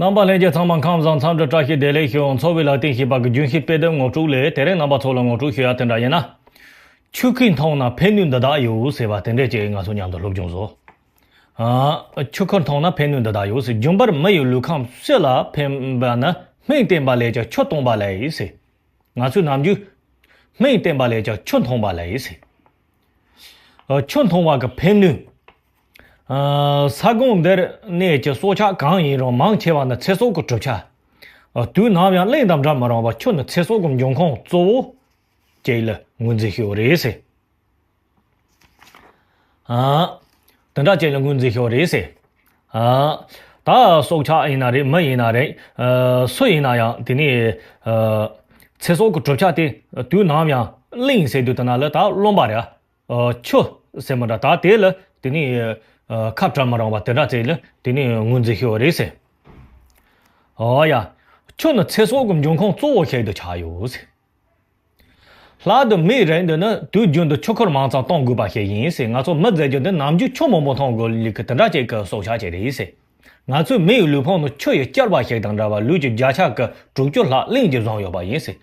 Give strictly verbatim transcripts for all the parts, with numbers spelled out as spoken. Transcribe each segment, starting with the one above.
རྣམ་པ་ལྷན་རྒྱས་ཚང་མ་ཁམས་བཟང་། འཚམས་འདྲི་བཀྲ་ཤིས་བདེ་ལེགས་ཞུ། འཚོ་བའི་ལག་རྟེན་ཞེས་པ་གི་རྒྱུན་ཤེས་དཔེ་དེབ་ངོ་སྤྲོད་ལས། དེ་རིང་རྣམ་པ་ཚོ་ལ་ངོ་སྤྲོད་ཞུ་ཡ་དེ་འདྲ་ཡིན་ན། ཆུ་ཁོལ་འཐུང་ན་ཕན་ནུས་འདི་དག་ཡོད་ཟེར་བ་དེ་འདྲས་ཅིག་ང་ཚོ་མཉམ་དུ་སློབ་སྦྱོང་བཟོ། ཨ། ཆུ་ཁོལ་འཐུང་ན་ཕན་ནུས་འདི་དག་ཡོད་ཟེར། རྒྱུན་པར་མི་ཡི་ལུས་ཁམས་སྤྱི་ལ་ཕན་པ་ནི། སྨན་བསྟེན་པ་ལས་ཀྱང་ཆུ་འཐུང་བ་ལས་ཟེར། ང་ཚོས་ནམ་རྒྱུན་སྨན་བསྟེན་པ་ལས་ཀྱང་ཆུ་འཐུང་བ་ལས་ཟེར། ཨ། ཆུ་འཐུང་བ་གི་ཕན་ནུས། ཨ། ས་ཁོངས་འདིར་གནས་ཀྱི་སྲོག་ཆགས་གང་ཡིན་རུང་མང་ཆེ་བ་ནི་ཚེ་སྲོག་གི་གྲུབ་ཆ། ཨ། དུས་ནམ་ཡང་གླིང་དང་འདྲ་མི་རུང་བར་ཆུ་ནི་ཚེ་སྲོག་གི་འབྱུང་ཁུངས་གཙོ་བོ་ཅིག་ལ་ངོས་འཛིན་ཞུས་པ་རེད་ཟེར། ཨ། དེ་འདྲ་ཅིག་ལ་ངོས་འཛིན་ཞུས་པ་རེད་ཟེར། ཨ། ད་སྲོག་ཆགས་ཡིན་ན་རེད། མི་ཡིན་ན་རེད། ཨ། སུ་ཡིན་ན་ཡང་དེ་ནི། ཨ། ཚེ་སྲོག་གི་གྲུབ་ཆ་དེ་དུས་ནམ་ཡང་གླིང་ཟེར་དུས་དེ་ན་ལ་ད་རློན་པ་རེད། ཨ། ཆུ་ཟེར་མི་འདྲ། ད་དེ་ལ་དེ་ནི། ཨ། ཁ་བྲལ་མི་རུང་བ་དེ་འདྲ་ཅིག་ལ་དེ་ནི་ངོས་འཛིན་ཞུས་པ་རེད་ཟེར། ཨོ་ཡ། ཆུ་ནི་ཚེ་སྲོག་གི་འབྱུང་ཁུངས་གཙོ་བོ་ཞིག་ཏུ་ཆགས་ཡོད་ཟེར། ལྷག་ཏུ་མིའི་རིགས་འདི་ནི་དུས་རྒྱུན་དུ་ཆུ་ཁོལ་མང་ཙམ་གཏོང་དགོས་པ་ཞིག་ཡིན་ཟེར། ང་ཚོ་མི་ཟེར་རྒྱུ་འདི་ནམ་རྒྱུན་ཆུ་མང་པོ་འཐུང་དགོས་ལུགས་ཀྱི་དེ་འདྲ་ཅིག་གི་སྲོག་ཆགས་ཅིག་རེད་ཟེར། ང་ཚོའི་མི་ཡི་ལུས་ཕུང་ནི་ཆུ་ཡིས་བསྐྱུར་བ་ཞིག་དང་འདྲ་བར་ལུས་ཀྱི་བརྒྱ་ཆ་གི་དྲུག་ཅུ་ལྷག་གླིང་གིས་བཟུང་ཡོད་པ་ཡིན་ཟེར།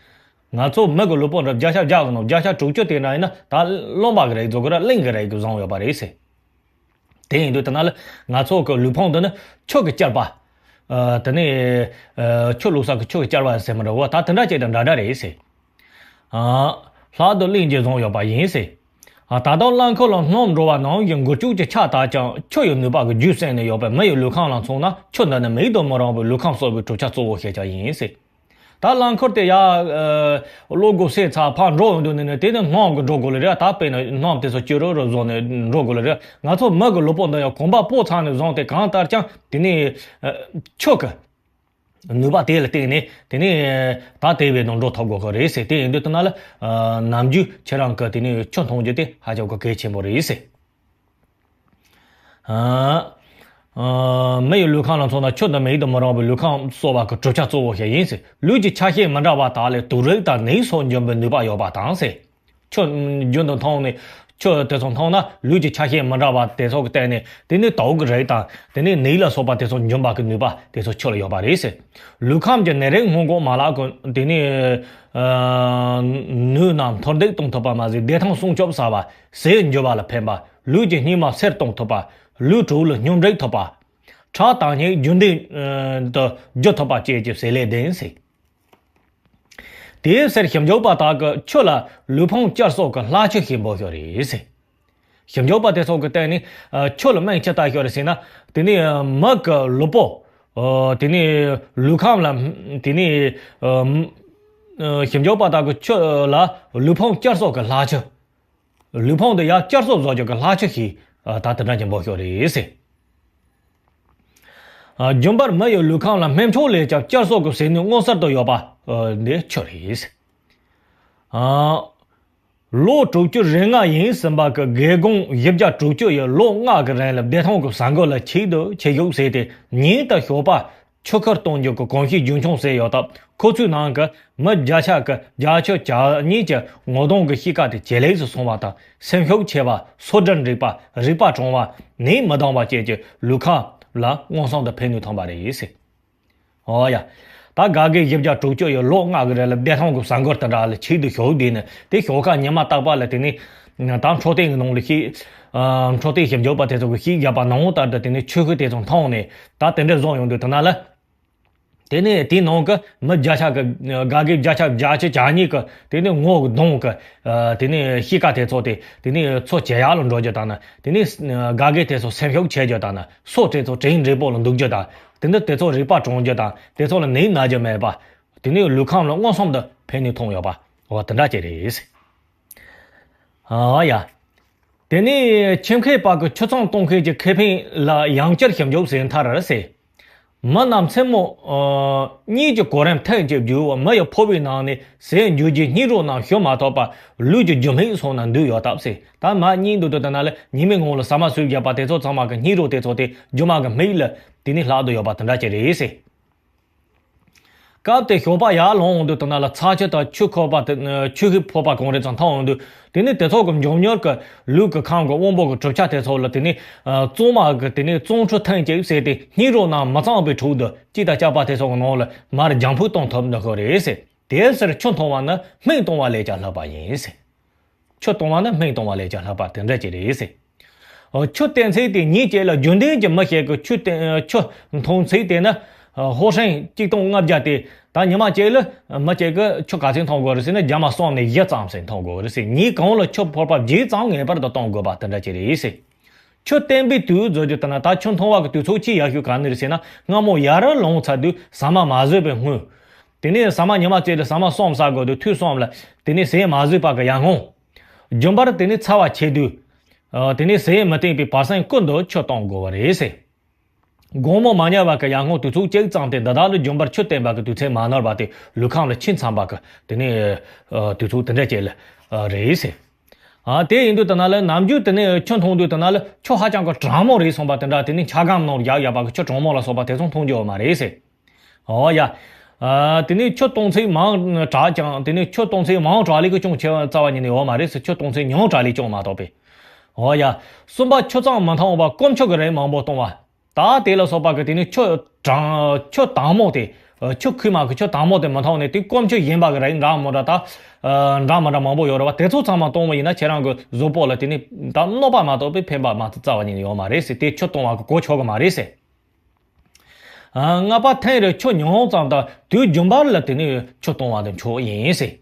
ང་ཚོ་མི་གི་ལུས་ཕུང་འདི་བརྒྱ་ཆ་བརྒྱ་གི་ནང་བརྒྱ་ཆ་དྲུག་ཅུ་དེ་འདྲ་ཡིན་ན་ད་རློན་པ་གི་རིགས་ཚོ་གི་ར་གླིང་གི་རིགས་ཀྱིས་བཟུང་ཡོད་པ་རེད་ཟེར། དེ་ཡིན་དུས་དེ་ན་ལ་ང་ཚོ་གི་ལུས་ཕུང་འདི་ནི་ཆུ་གིས་བསྐྱུར་བ། ཨ། དེ་ནི། ཨ། ཆུ་བླུགས་ས་གི་ཆུ་གིས་བསྐྱུར་བ་ཟེར་མི་འདྲ་བོ་ད་དེ་འདྲ་ཅིག་དང་འདྲ་འདྲ་རེད་ཟེར། ཨ། ལྷག་ཏུ་གླིང་གིས་བཟུང་ཡོད་པ་ཡིན་ཟེར། ཨ། ད་ལྟ་རླངས་འཁོར་ལ་སྣུམ་འགྲོ་བ་ནང་བཞིན་འགུལ་སྐྱོད་ཀྱི་ཆ་དག་ཀྱང་ཆུ་ཡི་ནུས་པ་གིས་རྒྱུད་བསྲིངས་ནས་ཡོད་པས་མི་ཡི་ལུས་ཁམས་ལ་མཚོན་ན་ཆུ་འདི་ནི་མེད་དུ་མི་རུང་བའི་ལུས་ཁམས་གསོ་བའི་གྲུབ་ཆ་གཙོ་བོ་ཞིག་ཀྱང་ཡིན་ཟེར། ད་རླངས་འཁོར་དེ་ཡར། ཨ། བློ་སྒོ་ཟེར་ཚར་ཕར་འགྲོ་ཡོང་དུས་ནི་ནི་དེ་ནི་སྣུམ་གིས་འགྲོ་དགོས་ལེ་རེད། ད་དཔེར་ན་སྣུམ་དེ་ཚོ་བཅུ་རུ་རུ་བཟོ་ནས་འགྲོ་དགོས་ལེ་རེད། ང་ཚོ་མི་གི་ལུས་པོ་འདི་ཡང་གོམ་པ་སྤོ་ཚར་ནས་བཟུང་སྟེ་གང་ལྟར་ཀྱང་དེ་ནི། ཨ། ཆུ་གི་ནུས་པ་དེ་ལ་བརྟེན་ནས་དེ་ནི་ད་དེ་བས་ནང་འགྲོ་ཐུབ་དགོས་ཀྱི་རེད་ཟེར། དེ་ཡིན་དུས་དེ་ན་ལ། ཨ། ནམ་རྒྱུན་ཁྱེད་རང་གི་དེ་ནི་ཆུ་འཐུང་རྒྱུ་དེ་ཧ་ཅང་གི་གལ་ཆེན་པོ་རེད་ཟེར། ཨ། ཨ། མི་ཡི་ལུས་ཁམས་ལ་མཚོན་ན་ཆུ་འདི་མེད་དུ་མི་རུང་བའི་ལུས་ཁམས་གསོ་བ་གི་གྲུབ་ཆ་གཙོ་བོ་ཞིག་ཡིན་ཟེར། ལུས་ཀྱི་ཆ་ཤས་མི་འདྲ་བ་དག་ལས་དུག་རིགས་དང་ནད་སོགས་འབྱུང་བའི་ནུས་པ་ཡོད་པ་དང་ཟེར། ཆུ་རྒྱུན་དུ་འཐུང་ནས་ཆུ་དེ་ཚོ་འཐུང་ན་ལུས་ཀྱི་ཆ་ཤས་མི་འདྲ་བ་དེ་ཚོ་གི་སྟེང་ནས་དེ་ནི་དུག་གི་རིགས་དང་དེ་ནི་ནད་ལ་སོགས་པ་དེ་ཚོ་འབྱུང་བ་གི་ནུས་པ་དེ་ཚོ་ཆུ་ལ་ཡོད་པ་རེད་ཟེར། ལུས་ཁམས་ཀྱི་ནད་རིགས་སྔོན་འགོག་མ་ལག་གི་དེ་ནི། ཨ། ནུས་རྣམས་མཐོར་འདེགས་གཏོང་ཐུབ་པ་མ་ཟད་བདེ་ཐང་སྲུང་སྐྱོབ་ཟེར་བ། ཟས་འགྱུར་བ་ལ་ཕན་པ། ལུས་ཀྱི་སྙིགས་མ་སེལ་གཏོང་ཐུབ་པ། ལུས་དྲོད་ལ་སྙོམས་སྒྲིག་ཐུབ་པ། ཁྲག་དྭངས་སྙིགས་རྒྱུན་ལྡན་དུ་རྒྱུ་ཐུབ་པ་བཅས་ཀྱི་ཟས་ལས་ལྡན་ཟེར། དེའི་ཕྱིར་ཞིབ་འཇུག་པ་དག་གིས་ཆུ་ལ་ལུས་ཕུང་བསྐྱར་གསོ་གི་ལྷ་ཆུ་ཞེས་འབོད་ཞུ་རེད་ཟེར། ཞིབ་འཇུག་པ་དེ་ཚོ་གི་སྟེང་ནས། ཨ། ཆུ་ལ་མིང་ཅི་བཏགས་ཞུ་རེད་ཟེར་ན། དེ་ནི། ཨ། མི་གི་ལུས་པོ། ཨ། དེ་ནི་ལུས་ཁམས་ལ། དེ་ནི། ཨ། ཨ། ཞིབ་འཇུག་པ་དག་གིས་ཆུ་ལ་ལུས་ཕུང་བསྐྱར་གསོ་གི་ལྷ་ཆུ། ལུས་ཕུང་དེ་ཡར་བསྐྱར་གསོ་བཟོ་རྒྱུ་གི་ལྷ་ཆུ་ཞེས། ཨ། ད་དེ་འདྲ་ཅིག་འབོད་ཞུ་རེད་ཟེར། ཨ། རྒྱུན་པར་མི་ཡི་ལུས་ཁམས་ལ་སྨན་མཆོག་ལས་ཀྱང་བསྐྱར་གསོ་གི་ཟས་ནུས་མངོན་གསལ་དུ་ཡོད་པ། ཨ། འདི་ཆུ་རེད་ཟེར། ཨ། ལོ་དྲུག་ཅུ་རེ་ལྔ་ཡིན་ཟིན་པ་གི་རྒས་གོང་བཞི་བརྒྱ་དྲུག་ཅུ་ཡིས་ལོ་ལྔ་གི་རིང་ལ་བདེ་ཐང་གི་ཟ་འགུལ་ལ་ཆེད་དུ་ཆེད་ཞུགས་བྱས་ཏེ་ཉིན་དང་ཞོགས་པ་ཆུ་ཁོལ་གཏོང་རྒྱུ་གི་གོམས་གཤིས་རྒྱུན་འཁྱོངས་བྱས་ཡོད་སྟབས། ཁོ་ཚོའི་ནང་གི་མི་བརྒྱ་ཆ་གི་བརྒྱད་ཅུ་གྱ་གཉིས་ཀྱི་ངོ་གདོང་གི་གཤིས་ཀ་དེ་ཇེ་ལེགས་སུ་སོང་བ་དང་། སེམས་ཤུགས་ཆེ་བ། སོ་ལྡན་རིག་པ། རིག་པ་གྲུང་བ། ནད་མི་ལྡང་བ་བཅས་ཀྱི་ལུས་ཁམས་ལ་མངོན་སུམ་དུ་ཕན་ནུས་ཐོན་པ་རེད་ཟེར། ཨོ་ཡ། ད་རྒས་གོང་བཞི་བརྒྱ་དྲུག་ཅུ་ཡིས་ལོ་ལྔ་གི་རིང་ལ་བདེ་ཐང་གི་ཟ་འགུལ་དེ་འདྲ་ལ་ཆེད་དུ་ཞུགས་བསྡད་ནས། དེ་ཞོགས་ཁ་ཉི་མ་རྟག་པར་ལ་དེ་ནས་ད་འཕྲོད་བསྟེན་གྱི་ནང་ལ་ཞིག་ཨ། འཕྲོད་བསྟེན་ཞིབ་འཇུག་པ་དེ་ཚོ་གིས་ཞིག་བརྒྱབ་པ་ནང་ལྟར་དུ་དེ་ནས་ཆུ་ཁོལ་དེ་ཚོ་འཐུང་ནས་ད་དེ་འདྲ་བཟོ་ཡོང་དུས་དེ་ན་ལ། དེ་ནས་དེའི་ནང་གི་མི་བརྒྱ་ཆ་གི་རྒས་གོང་བརྒྱ་ཆ་བརྒྱད་ཅུ་གྱ་གཉིས་ཀྱི་དེ་ནས་ངོ་གདོང་གི་ཨ། དེ་ནས་གཤིས་ཀ་དེ་ཚོ་དེ་དེ་ནས་ཚོ་ཇེ་ཡག་ལ་འགྲོ་རྒྱུ་དང་ན། དེ་ནས་རྒས་གོང་དེ་ཚོ་སེམས་ཤུགས་ཆེ་རྒྱུ་དང་ན། སོ་དེ་ཚོ་དྲན་རིག་པོ་ལ་འདུག་རྒྱུ་དང་། དེ་ནས་དེ་ཚོ་རིག་པ་གྲུང་རྒྱུ་དང་། དེ་ཚོ་ལ་ནད་ན་རྒྱུ་མེད་པ། དེ་ནས་ལུས་ཁམས་ལ་མངོན་སུམ་དུ་ཕན་ནུས་ཐོན་ཡོད་པ། འོ་དེ་འདྲ་ཅིག་རེད། ཨ་ཡ། དེ་ནས་ཁྱིམ་མཁས་པ་གིས་ཆུ་ཚང་གཏོང་མཁན་གྱི་ཁེ་ཕན་ལ་ཡང་བསྐྱར་ཞིབ་འཇུག་བྱས་མཐར་ཟེར། མི་རྣམས་མཚན་མོ་ཨ། གཉིད་ཀྱི་གོ་རིམ་ཐེངས་གཅིག་བརྒྱུད་མི་ཡི་ཕོ་བའི་ནང་ནས་ཟས་འཇུ་རྒྱུའི་སྙིགས་རོ་རྣམས་ཞུ་མ་ཐུབ་པར་ལུས་ཀྱི་རྒྱུ་སྨད་སོགས་ན་འདུས་ཡོད་སྟབས་ཟེར། ད་མར་གཉིད་འདུག་དུས་དེ་ན་ལ་ཉི་མའི་ངོ་ལ་ཟ་མ་ཟོས་བརྒྱབ་པ་དེ་ཚོ་ཚང་མ་གི་སྙིགས་རོ་དེ་ཚོ་དེ་རྒྱུ་མ་གི་སྨད་ལ་དེ་ནས་ལྷག་ཏུ་ཡོད་པ་དེ་འདྲ་ཅིག་རེད་ཟེར། སྐབས་དེ་ཞོགས་པ་ཡར་ལངས་འོང་དུས་དེ་ན་ལ་ཚྭ་ཆུ་དང་ཆུ་ཁོལ་པ་དེ་ཆུ་ཤེལ་ཕོར་པ་གང་རེ་ཙམ་འཐུང་འོང་དུས། དེ་ནས་དེ་ཚོ་གི་མགྱོགས་མྱུར་གྱི་ལུས་ཀྱི་ཁམས་ཀྱི་དབང་པོ་གི་གྲུབ་ཆ་དེ་ཚོ་ལ་དེ་ནས་གཙང་མ་གི་དེ་ནས་གཙང་ཁྲུས་ཐེངས་གཅིག་བྱས་ཏེ་སྙིགས་རོ་རྣམས་མི་གཙང་བའི་དྲུག་ཏུ་དཀྱིལ་དང་བཅག་པ་དེ་ཚོ་གི་ནང་ལ་མར་ལྗང་ཕུག་གཏོང་ཐུབ་འདུག་གི་རེད་ཟེར། དེའི་ཕྱིར་ཆུ་འཐུང་བ་ནི་སྨན་གཏོང་བ་ལས་ཀྱང་ལྷག་པ་ཡིན་ཟེར། ཆུ་གཏོང་བ་ནི་སྨན་གཏོང་བ་ལས་ཀྱང་ལྷག་པ་དེ་འདྲ་ཅིག་རེད་ཟེར། ཨོ། ཆུ་བསྟེན་ཚད་དེ་ཉིན་གཅིག་ལ་རྒྱུན་ལྡན་གྱི་མི་ཞིག་གིས་ཆུ་བསྟེན་ཆུ་འཐུང་ཚད་དེ་ནི། ཨོ། ཧོ་ཧྲེང་གཅིག་སྟོང་ལྔ་བརྒྱ་དེ་ད་ཉི་མ་གཅིག་ལ་མི་གཅིག་གིས་ཆུ་ག་ཚད་འཐུང་དགོས་རེད་ཟེར་ན་རྒྱ་མ་གསུམ་ནས་བཞི་ཙམ་ཞིག་འཐུང་དགོས་རེད་ཟེར། ཉིན་གང་ལ་ཆུ་ཕོར་པ་བརྒྱད་ཙམ་ངེས་པར་དུ་གཏོང་དགོས་པ་དེ་འདྲ་ཅིག་རེད་ཟེར། ཆུ་བསྟེན་པའི་དུས་ཚོད་ཀྱི་དེ་ན་ད་ཆུ་འཐུང་བ་གི་དུས་ཚོད་ཆེས་ཡག་ཤོས་ག་ནས་རེད་ཟེར་ན། སྔ་མོ་ཡར་ལངས་ཚར་དུས་ཟ་མ་མ་ཟོས་པའི་སྔོན། དེ་ནས་ཟ་མ་ཉི་མ་གཅིག་ལ་ཟ་མ་གསུམ་ཟ་དགོས་དུས་དུས་གསུམ་ལ་དེ་ནས་ཟས་མ་ཟོས་པ་གི་ཡར་སྔོན། རྒྱུན་པར་དེ་ནས་ཚ་བ་ཆེ་དུས། ཨ། དེ་ནས་ཟས་མི་བསྟེན་པའི་བར་གསེང་ཀུན་ཏུ་ཆུ་གཏོང་དགོས་པ་རེད་ཟེར། དགོང་མོ་མ་ཉལ་བ་གི་ཡར་སྔོན་དུས་ཚོད་གཅིག་ཙམ་དེ་འདི་དག་ལ་རྒྱུན་པར་ཆུ་བསྟེན་པ་གི་དུས་ཚོད་མ་ནོར་བ་དེ་ལུས་ཁམས་ལ་ཆུ་འཚམ་པ་གི་དེ་ནས། ཨ། དུས་ཚོད་དེ་འདྲ་ཅིག་ལ། ཨ། རེད་ཟེར། ཨ། དེ་ཡིན་དུས་དེ་ན་ལ་ནམ་རྒྱུན་དེ་ནས་ཆུ་འཐུང་དུས་དེ་ན་ལ་ཆུ་ཧ་ཅང་གི་གྲང་མོ་རེད་གསུངས་པ་དེ་འདྲ། དེ་ནས་ཆ་སྒམ་ནང་བཞག་ཡོད་པ་གི་ཆུ་གྲང་མོ་ལ་སོགས་པ་དེ་ཚོ་འཐུང་རྒྱུ་ཡོད་མ་རེད་ཟེར། ཨོ་ཡ། ཨ། དེ་ནས་ཆུ་གཏོང་ཚད་མང་དྲགས་ཀྱང་དེ་ནས་ཆུ་གཏོང་ཚད་མང་དྲགས་ལས་ཀྱི་ཅུང་ཆེ་བ་རྩ་བ་ཉིད་ནས་ཡོད་མ་རེད་ཟེར། ཆུ་གཏོང་ཚད་ཉུང་དྲགས་ལས་ཀྱང་མ་གཏོགས་པས། ཨོ་ཡ། གསུམ་པ་ཆུ་གཙང་མ་འཐུང་བ་སྐོམ་ཆུ་གི་རིགས་མང་པོ་གཏོང་བ། ད་དེ་ལ་སོགས་པ་གི་དེ་ནས་ཆུ་གྲང་ཆུ་དྭངས་མོ་དེ། ཆུ་ཁོལ་མ་གི་ཆུ་དྭངས་མོ་དེ་མི་འཐུང་ནས་དེ་སྐོམ་ཆུ་གཞན་པ་གི་རིགས་འདྲ་མི་འདྲ་ད། འདྲ་མི་འདྲ་མང་པོ་ཡོད་རེད་བ། དེ་ཚོ་ཚང་མ་གཏོང་བ་ཡིན་ན་ཁྱེད་རང་གི་གཟུགས་པོ་ལ་དེ་ནས་ད་གནོད་པ་མ་གཏོགས་པའི་ཕན་པ་མ་རྩ་བ་ཉིད་ནས་ཡོད་མ་རེད་ཟེར། དེ་ཆུ་གཏོང་བ་གི་གོ་ཆོད་གི་མ་རེད་ཟེར། ཨ། ལྔ་པ་ཐེངས་རེར་ཆུ་ཉུང་ཙམ་དང་དུས་རྒྱུན་པར་ལ་དེ་ནས་ཆུ་གཏོང་བ་དེ་མཆོག་ཡིན་ཟེར།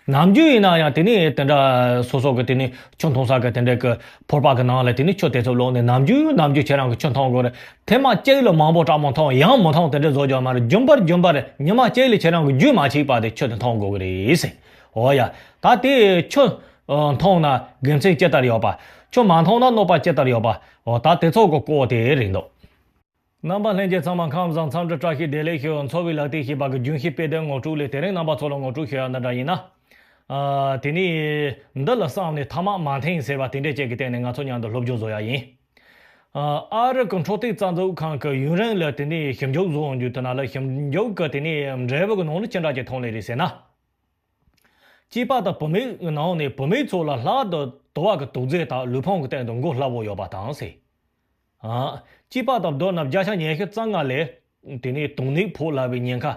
ནམ་རྒྱུན་ཡིན་ན་ཡང་དེ་ནས་དེ་འདྲ་སོ་སོ་གི་དེ་ནས་ཆུ་འཐུང་ས་གི་དེ་འདྲ་གི་ཕོར་པ་གི་ནང་ལ་དེ་ནས་ཆུ་དེ་ཚོ་བླུགས་ནས་ནམ་རྒྱུན་ནམ་རྒྱུན་ཁྱེད་རང་གི་ཆུ་འཐུང་དགོས་རེད། ཐེངས་མ་གཅིག་ལ་མང་པོ་དྲག་མོ་འཐུང་ཡང་མི་འཐུང་དེ་འདྲ་བཟོ་རྒྱུ་མ་རེད། རྒྱུན་པར་རྒྱུན་པར་ཉི་མ་གཅིག་ལ་ཁྱེད་རང་གི་རྒྱུན་མ་ཆད་པ་དེ་ཆུ་དེ་འཐུང་དགོས་གི་རེད་ཟེར། འོ་ཡ། ད་དེ་ཆུ་འཐུང་ན་དགེ་མཚན་ཅི་ལྟར་ཡོད་པ། ཆུ་མ་འཐུང་ན་གནོད་པ་ཅི་ལྟར་ཡོད་པ། འོ་ད་དེ་ཚོ་གི་སྐོར་དེ་རེད་འདུག་རྣམ་པ་ལྷན་རྒྱས་ཚང་མ་ཁམས་བཟང་འཚམས་འདྲི་བཀྲ་ཤིས་བདེ་ལེགས་ཞུ། འཚོ་བའི་ལག་རྟེན་ཞེས་པ་གི་རྒྱུན་ཤེས་དཔེ་དེབ་ངོ་སྤྲོད་ལས་དེ་རིང་རྣམ་པ་ཚོ་ལ་ངོ་སྤྲོད་ཞུ་ཡ་འདི་འདྲ་ཡིན་ན། ཨ། དེ་ནས་འདི་ལ་བསམ་ནས་ཐ་མག་མ་འཐེན་ཟེར་བ་དེ་འདྲས་ཅིག་གི་སྟེང་ནས་ང་ཚོ་མཉམ་དུ་སློབ་སྦྱོང་བཟོ་ཡ་ཡིན། ཨ། ཨ་རི་གི་འཕྲོད་བསྟེན་རྩ་འཛུགས་ཁང་གི་ཡུན་རིང་ལ་དེ་ནས་ཞིབ་འཇུག་བཟོ་འོང་རྒྱུ་དེ་ན་ལ་ཞིབ་འཇུག་གི་དེ་ནས་འབྲས་བུ་གི་ནང་ལ་ཅི་འདྲ་ཅིག་ཐོན་ལེ་རེད་ཟེར་ན། སྐྱེས་པ་དང་བུད་མེད་ཀྱི་ནང་ནས་བུད་མེད་ཚོ་ལ་ལྷག་ཏུ་དུ་བ་གི་དུག་རྫས་དང་ལུས་ཕུང་གི་སྟེང་དུ་མགོ་སླ་བོ་ཡོད་པ་དང་ཟེར། ཨ། སྐྱེས་པ་དང་བསྡུར་ན་བརྒྱ་ཆ་ཉི་ཤུ་རྩ་ལྔ་ལས་དེ་ནས་དུག་ནད་ཕོག་སླ་བའི་ཉེན་ཁ་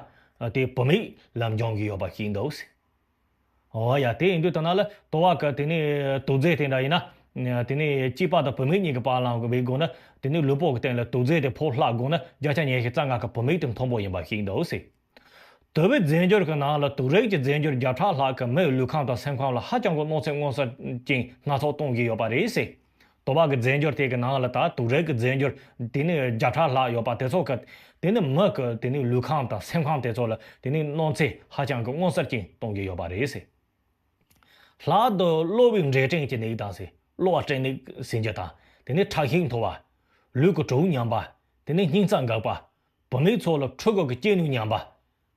དེ་བུད་མེད་ལ་འབྱུང་གི་ཡོད་པ་ཤེས་འདུག་ཟེར། འོ་ཡ། དེ་ཡིན་དུས་ད་ན་ལ་དུ་བ་གི་དེ་ནས་དུག་རྫས་དེ་འདྲ་ཡིན་ན། དེ་ནས་སྐྱེས་པ་དང་བུད་མེད་གཉིས་ཀྱི་བར་ལ་བའི་སྒོ་ན་དེ་ནས་ལུས་པོ་གི་སྟེང་ལ་དུག་རྫས་དེ་ཕོག་སླ་སྒོ་ན་བརྒྱ་ཆ་ཉི་ཤུ་རྩ་ལྔ་གི་བུད་མེད་དེ་མཐོན་པོ་ཡིན་པ་ཤེས་འདུག་ཟེར། དུ་བའི་རྫས་འགྱུར་གྱི་ནང་ལ་དུག་རིགས་ཀྱི་རྫས་འགྱུར་བརྒྱ་ཕྲག་ལྷག་གིས་མིའི་ལུས་ཁམས་དང་སེམས་ཁམས་ལ་ཧ་ཅང་གི་གནོད་འཚེ་མངོན་གསལ་ཅན་སྣ་ཚོགས་གཏོང་གི་ཡོད་པ་རེད་ཟེར། དུ་བ་གི་རྫས་འགྱུར་དེ་གི་ནང་ལ་ད་དུག་རིགས་ཀྱི་རྫས་འགྱུར་དེ་ནི་བརྒྱ་ཕྲག་ལྷག་ཡོད་པ་དེ་ཚོ་གི་དེ་ནི་མི་གི་དེ་ནི་ལུས་ཁམས་དང་སེམས་ཁམས་དེ་ཚོ་ལ་དེ་ནི་གནོད་འཚེ་ཧ་ཅང་གི་མངོན་གསལ་ཅན་གཏོང་གི་ཡོད་པ་རེད་ཟེར། ལྷག་ཏུ་གློ་བའི་འབྲས་སྐྲན་གྱི་ནད་དང་ཟེར། གློ་བ་སྐྲན་ནད་ཟེར་རྒྱུ་དང་དེ་ནི་ཁྲག་ཤིང་མཐོ་བ། ལུས་ཀྱི་གྲོད་ཉམས་པ། དེ་ནི་སྙིང་རྩ་འགག་པ། བུད་མེད་ཚོ་ལ་ཕྲུ་གུ་གི་སྐྱེ་ནུས་ཉམས་པ།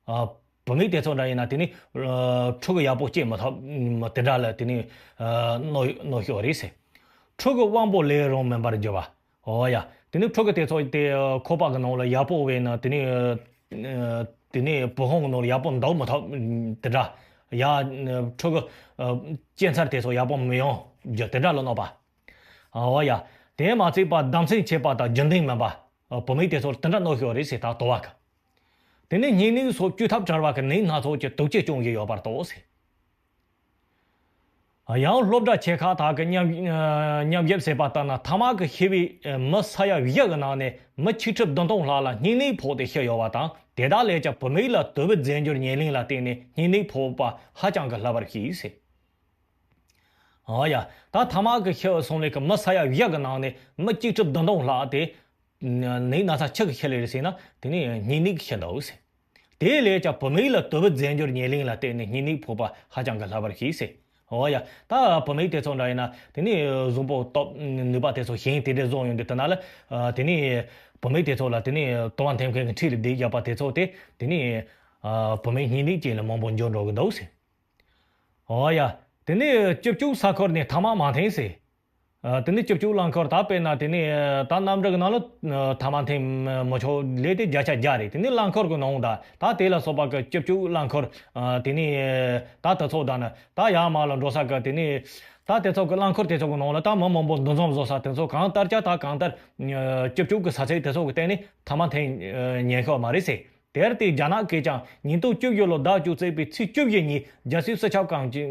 ཨ། བུད་མེད་དེ་ཚོ་འདྲ་ཡིན་ན་དེ་ནི་ཨ་ཕྲུ་གུ་ཡག་པོ་སྐྱེ་མི་ཐུབ་དེ་འདྲ་ལ་དེ་ནི་ཨ་གནོད་གནོད་ཤོས་རེད་ཟེར། ཕྲུ་གུ་དབང་པོ་ལས་རུང་མིན་པར་འགྱུར་བ། འོ་ཡ། དེ་ནི་ཕྲུ་གུ་དེ་ཚོ་དེ་ཁོག་པ་གི་ནང་ལ་ཡག་པོ་བས་ན་དེ་ནི་ཨ་དེ་ནི་བུ་ཧོང་གི་ནང་ལ་ཡག་པོ་འདུག་མི་ཐུབ་དེ་འདྲ། ཡ། ཕྲུ་གུ་ཨ་སྐྱེ་འཚར་དེ་ཚོ་ཡག་པོ་མི་ཡོང་རྒྱུ་དེ་འདྲ་ལ་གནོད་པ། འོ་ཡ། དེ་མ་ཚད་པ་བརྡབ་གསིག་ཆེ་བ་དང་རྒྱུན་ལྡན་མིན་པ། བུད་མེད་དེ་ཚོར་དེ་འདྲ་གནོད་ཤོས་རེད་ཟེར། ད་དུ་བ་གི། དེ་ནས་སྙིང་ནད་སོགས་བཅོས་ཐབས་བྲལ་བ་གི་ནད་སྣ་ཚོགས་ཀྱི་དུག་ལྕེ་སྐྱོང་བཞིན་ཡོད་པར་གཏོགས་ཟེར། ཡང་སློབ་གྲྭ་ཆེ་ཁག་དག་གི་ཉམས་ཉམས་ཞིབ་བྱས་པ་ལྟར་ན་ཐ་མག་གི་ཤི་བའི་མི་ས་ཡ་བཞི་གི་ནང་ནས་མི་ཆིག་ཁྲི་བདུན་སྟོང་ལྷག་ལ་སྙིང་ནད་ཕོག་སྟེ་ཤི་ཡོད་པ་དང་དེ་དག་ལས་ཀྱང་བུད་མེད་ལ་དུ་བའི་རྫས་འགྱུར་ཉེར་ལེན་ལ་བརྟེན་ནས་སྙིང་ནད་ཕོག་པ་ཧ་ཅང་གི་སླ་བར་ཤེས་ཟེར། ཨོ་ཡ། ད་ཐ་མག་གི་ཤི་སོང་ལེ་གི་མི་ས་ཡ་བཞི་གི་ནང་ནས་མི་གཅིག་ཁྲི་བདུན་སྟོང་ལྷག་དེ། ནད་ན་ཚ་ཆི་གི་ཤི་ལེ་རེད་ཟེར་ན་དེ་ནི་སྙིང་ནད་ཀྱི་ཤི་འདུག་ཟེར། དེ་ལས་ཀྱང་བུད་མེད་ལ་དུ་བའི་རྫས་འགྱུར་ཉེར་ལེན་ལ་བརྟེན་ནས་སྙིང་ནད་ཕོག་པ་ཧ་ཅང་གི་སླ་བར་ཤེས་ཟེར། ཨོ་ཡ། ད་བུད་མེད་དེ་ཚོ་འདྲ་ཡིན་ན་དེ་ནི་གཟུགས་པོ་སྟོབས་ནུས་པ་དེ་ཚོ་ཞན་དེ་འདྲས་བཟོ་ཡོང་དུས་དེ་ན་ལ། དེ་ནི་བུད་མེད་དེ་ཚོ་ལ་དེ་ནི་དུ་བ་འཐེན་མཁན་གྱི་འཁྲིས་ལ་བསྡད་བཞག་པ་དེ་ཚོ་དེ་དེ་ནི་བུད་མེད་སྙིང་ནད་ཅན་ལ་མང་པོ་འགྱུར་འགྲོ་གི་འདུག་ཟེར། འོ་ཡ། དེ་ནས་བཅུ་གཅིག་ས་ཁུལ་ནས་ཐ་མག་མ་འཐེན་ཟེར། ཨ། དེ་ནས་སྐྱིབས་བཅོལ་རླངས་འཁོར་ད་དཔེར་ན་དེ་ནས་ད་གནམ་གྲུ་གི་ནང་ལ་ཐ་མག་འཐེན་མི་ཆོག་ལས་དེ་བརྒྱ་ཆ་བརྒྱ་རེད། དེ་ནས་རླངས་འཁོར་གི་ནང་ད་ད་དེ་ལ་སོགས་པ་གི་སྐྱིབས་བཅོལ་རླངས་འཁོར། ཨ། དེ་ནས་ད་དེ་ཚོ་ད་ནི་ད་ཡར་མར་ལ་འགྲོ་ས་གི་དེ་ནས་ད་དེ་ཚོ་གི་རླངས་འཁོར་དེ་ཚོ་གི་ནང་ལ་ད་མི་མང་པོ་འདུ་འཛོམས་བཟོ་ས་དེ་ཚོ་གང་ལྟར་ཀྱང་ད་གང་ལྟར་སྐྱིབས་བཅོལ་གི་ས་ཚིགས་དེ་ཚོ་གི་སྟེང་ནས་ཐ་མག་འཐེན་ཉན་ཤོག་མ་རེད་ཟེར། དེར་བརྟེན་རྒྱ་ནག་གིས་ཀྱང་ཉིས་སྟོང་བཅུ་བཞི་ལོ་ཟླ་བཅུ་གཅིག་པའི་ཚེས་བཅུ་བཞི་ཉིན་རྒྱལ་སྲིད་སྤྱི་ཁྱབ་ཁང་གི་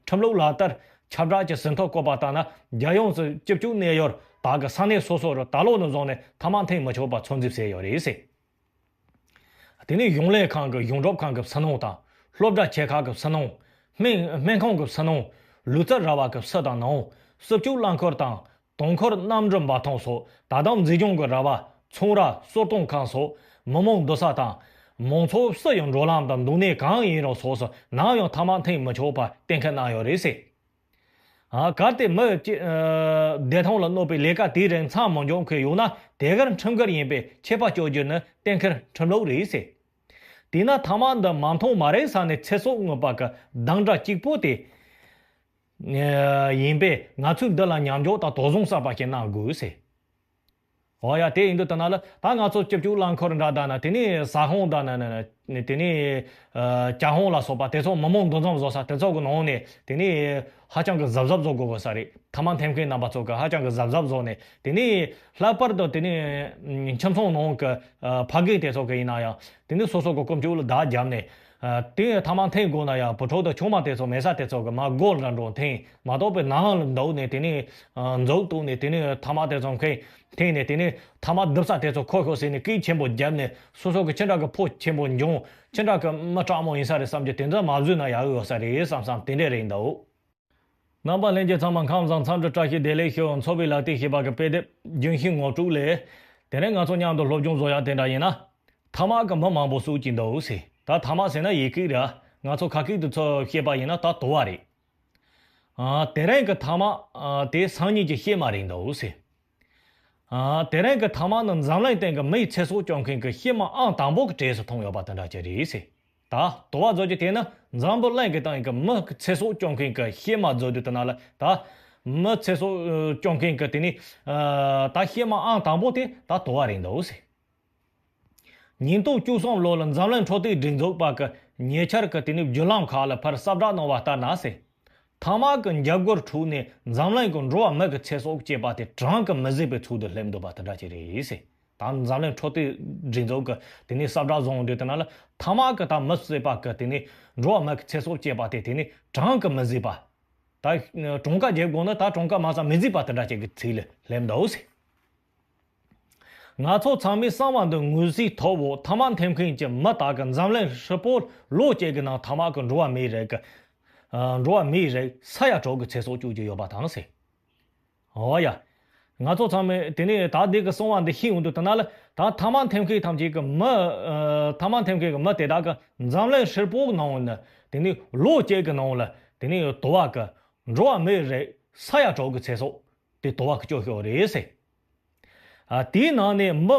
ཁྲིམས་ལུགས་ལག་བསྟར་ཁྱབ་བསྒྲགས་ཀྱི་ཟིན་ཐོ་བཀོད་པ་ལྟར་ན། རྒྱལ་ཡོངས་སུ་སྤྱི་སྤྱོད་གནས་ཡུལ་དག་གི་ས་གནས་སོ་སོར་ད་ལོ་ནས་བཟུང་ནས་ཐ་མག་འཐེན་མི་ཆོག་པ་ཚོད་འཛིན་བྱས་ཡོད་རེད་ཟེར། དེ་ནས་གཞུང་ལས་ཁང་གི་གཞུང་སྒྲུབ་ཁང་གི་ཕྱི་ནང་དང་། སློབ་གྲྭ་ཆེ་ཁག་གི་ཕྱི་ནང་། སྨན་སྨན་ཁང་གི་ཕྱི་ནང་། ལུས་རྩལ་ར་བ་གི་ཕྱི་དང་ནང་། སྲིད་སྐྱོང་རླངས་འཁོར་དང་། དུང་འཁོར་གནམ་གྲུ་འབབ་ཐང་སོགས་ད་དུང་མཛེས་ལྗོངས་ཀྱི་ར་བ། ཚོང་ར། གསོལ་གཏོང་ཁང་སོགས་མི་མང་འདུ་ས་དང་། མང་ཚོགས་སུ་ཡང་འགྲོ་ལམ་དང་འདུག་གནས་གང་ཡིན་རུང་སོགས་སུ་ནམ་ཡང་ཐ་མག་འཐེན་མི་ཆོག་པ་གཏན་འཁེལ་གནང་ཡོད་རེད་ཟེར། ཨ། གལ་ཏེ་མི་གཅིག་ཨ། བདེ་ཐང་ལ་གནོད་པའི་ལས་ཀ་དེའི་རིང་མཚམས་མི་འཇོག་མཁན་ཡོད་ན་དེ་གར་ཁྲིམས་འགལ་ཡིན་པས་ཆད་པ་གཅོད་རྒྱུ་ནི་གཏན་འཁེལ་ཁྲིམས་ལུགས་རེད་ཟེར། དེས་ན་ཐ་མག་འདི་མ་འཐུང་མ་རེག་ས་ནས་ཚེ་སྲོག་གནོད་པ་གི་སྡང་དགྲ་གཅིག་པུ་དེ། ཨ། ཡིན་པས་ང་ཚོས་འདི་ལ་མཉམ་འཇོག་དང་དོགས་ཟོན་གསར་པ་ཞིག་གནང་དགོས་ཟེར། འོ་ཡ། དེ་ཡིན་དུས་ད་ནང་ལ་ད་ང་ཚོ་སྐྱིབས་བཅོལ་རླངས་འཁོར་འདྲ་ད་ན་དེ་ནས་ཟ་ཁང་ད་ན་ན་ན་དེ་ནས་ཨ། ཇ་ཁང་ལ་སོགས་པ་དེ་ཚོ་མི་མང་འདུ་འཛོམས་བཟོ་ས་དེ་ཚོ་གི་ནང་ནས་དེ་ནས་ཧ་ཅང་གི་གཟབ་གཟབ་བཟོ་དགོས་པ་ས་རེད། ཐ་མག་འཐེན་མཁན་རྣམ་པ་ཚོ་གི་ཧ་ཅང་གི་གཟབ་གཟབ་བཟོ་ནས། དེ་ནས་ལྷག་པར་དུ་དེ་ནས་ཁྱིམ་ཚང་ནང་གི་ཨ། ཕ་རྒན་དེ་ཚོ་གི་ཡིན་ན་ཡང་དེ་ནས་སོ་སོ་གི་སྐོམ་བཅུག་ལ་བརྡ་བརྒྱབ་ནས། ཨ། དེ་ཐ་མག་འཐེན་དགོས་ན་ཡང་བུ་ཕྲུག་དང་ཆུང་མ་དེ་ཚོ་མེད་ས་དེ་ཚོ་གི་མར་སྒོ་ལ་འགྲོ་འཐེན་མ་གཏོགས་པའི་ནང་ལ་འདུག་ནས་དེ་ནས་ཨ། མཛུབ་གཏུགས་ནས་དེ་ནས་ཐ་མག་དེ་ཚོ་འཁེན་འཐེན་ནས་དེ་ནས་ཐ་མག་རྡིབ་ས་དེ་ཚོ་ཁོ་ཤོག་ཟེར་ནས་སྐད་ཆེན་པོ་བརྒྱབ་ནས་སོ་སོ་གི་ཅི་འདྲ་གི་ཕོ་ཆེན་པོ་འབྱུང་། ཅི་འདྲ་གི་མི་དྲག་མོ་ཡིན་ས་རེད་བསམ་རྒྱུ་དེ་འདྲ་མ་བཟོས་ན་ཡག་ཡོད་ས་རེད་བསམ་བསམ་དེ་འདྲ་རེད་འདུག། རྣམ་པ་ལྷན་རྒྱས་ཚང་མ་ཁམས་བཟང་། འཚམས་འདྲི་བཀྲ་ཤིས་བདེ་ལེགས་ཞུ། འཚོ་བའི་ལག་རྟེན་ཞེས་པ་གི་དཔེ་དེབ་ལྗོན་ཤིང་ངོ་དྲུག་ལས། དེ་རིང་ང་ཚོ་མཉམ་དུ་སློབ་སྦྱོང་བཟོ་ཡག་དེ་འདྲ་ཡིན་ན། ཐ་མག་གི་མི་མང་པོ་གསོད་ཀྱི་འདུག་ཟེར། ད་ཐ་མག་ཟེར་ན་ཡི་གེ་རེད། ང་ཚོ་ཁ་སྐད་དུ་ཚུར་བཤད་པ་ཡིན་ན་ད་དུ་བ་རེད། ཨ། དེ་རིང་གི་ཐ་མག་ཨ། དེ་སང་ཉིན་གྱི་གཤེད་མ་རེད་འདུག་ཟེར། ཨ། དེ་རིང་གི་ཐ་མག་ནི་འཛམ་གླིང་སྟེང་གི་མིའི་ཚེ་སྲོག་སྐྱོབ་མཁན་གྱི་གཤེད་མ་ཨང་དང་པོ་གི་གྲས་སུ་མཐོང་ཡོད་པ་དེ་འདྲ་ཅིག་རེད་ཟེར། ད་དུ་བ་བཟོ་རྒྱུ་དེ་ནི་འཛམ་བུ་གླིང་གི་སྟེང་གི་མི་གི་ཚེ་སྲོག་སྐྱོབ་མཁན་གྱི་གཤེད་མ་བཟོ་དུས་དེ་ན་ལ་ད་མི་ཚེ་སྲོག་སྐྱོབ་མཁན་གྱི་དེ་ནི་ཨ། ད་གཤེད་མ་ཨང་དང་པོ་དེ་ད་དུ་བ་རེད་འདུག་ཟེར། ཉིས་སྟོང་བཅུ་གསུམ་ལོ་ལ་འཛམ་གླིང་འཕྲོད་བསྟེན་སྒྲིག་འཛུགས་པ་གི་ཉེ་ཆར་གྱི་དེ་ནི་བརྒྱུད་ལམ་ཁག་ལ་ཕར་གསལ་བསྒྲགས་གནང་བ་ལྟར་ན་ཟེར། ཐ་མག་གི་འཇབ་རྒོལ་འཕྲོད་ནས་འཛམ་གླིང་གི་འགྲོ་བ་མི་གི་ཚེ་སྲོག་བཅད་པ་དེ་གྲངས་ཀྱིས་མི་ཟད་པའི་ཚུལ་དུ་སླེབས་འདུག་པ་དེ་འདྲ་ཅིག་རེད་ཟེར། ད་འཛམ་གླིང་འཕྲོད་བསྟེན་སྒྲིག་འཛུགས་ཀྱི་དེ་ནི་གསལ་བསྒྲགས་བཟོ་འོང་དུས་དེ་ན་ལ་ཐ་མག་གི་ད་མི་བསད་པ་གི་དེ་ནི་འགྲོ་བ་མི་གི་ཚེ་སྲོག་བཅད་པ་དེ་དེ་ནི་གྲངས་ཀྱིས་མི་ཟད་པ། ད་གྲངས་ཀ་བརྒྱབ་དགོས་ན་ད་གྲངས་ཀ་མ་ཟད་མི་ཟད་པ་དེ་འདྲ་ཅིག་གི་ཚུལ་ལ་སླེབས་འདུག་ཟེར། ང་ཚོ་ཚང་མས་གསང་བ་འདི་ངོས་ཟིན་ཐོབ་འོ། ཐ་མག་འཐེན་མཁན་གྱི་མི་དག་གིས་འཛམ་གླིང་ཧྲིལ་པོར་ལོ་གཅིག་གི་ནང་ཐ་མག་གི་འགྲོ་བ་མིའི་རིགས་ཀྱི་ཨ། འགྲོ་བ་མིའི་རིགས་ས་ཡ་དྲུག་གི་ཚེ་སྲོག་གཅོད་ཀྱི་ཡོད་པ་དང་ཟེར། འོ་ཡ། ང་ཚོ་ཚང་མས་དེ་ནས་ད་འདི་གི་གསང་བ་འདི་ཤེས་འོང་དུས་དེ་ན་ལ་ད་ཐ་མག་འཐེན་མཁན་ཐམས་ཅད་ཀྱི་མི་ཨ། ཐ་མག་འཐེན་མཁན་གྱི་མི་དེ་དག་གིས་འཛམ་གླིང་ཧྲིལ་པོ་གི་ནང་ནས་དེ་ནས་ལོ་གཅིག་གི་ནང་ལ་དེ་ནས་དུ་བ་གི་འགྲོ་བ་མིའི་རིགས་ས་ཡ་དྲུག་གི་ཚེ་སྲོག་དེ་དུ་བ་གིས་གཅོད་ཤོག་རེད་ཟེར། ཨ། དེའི་ནང་ནས་མི་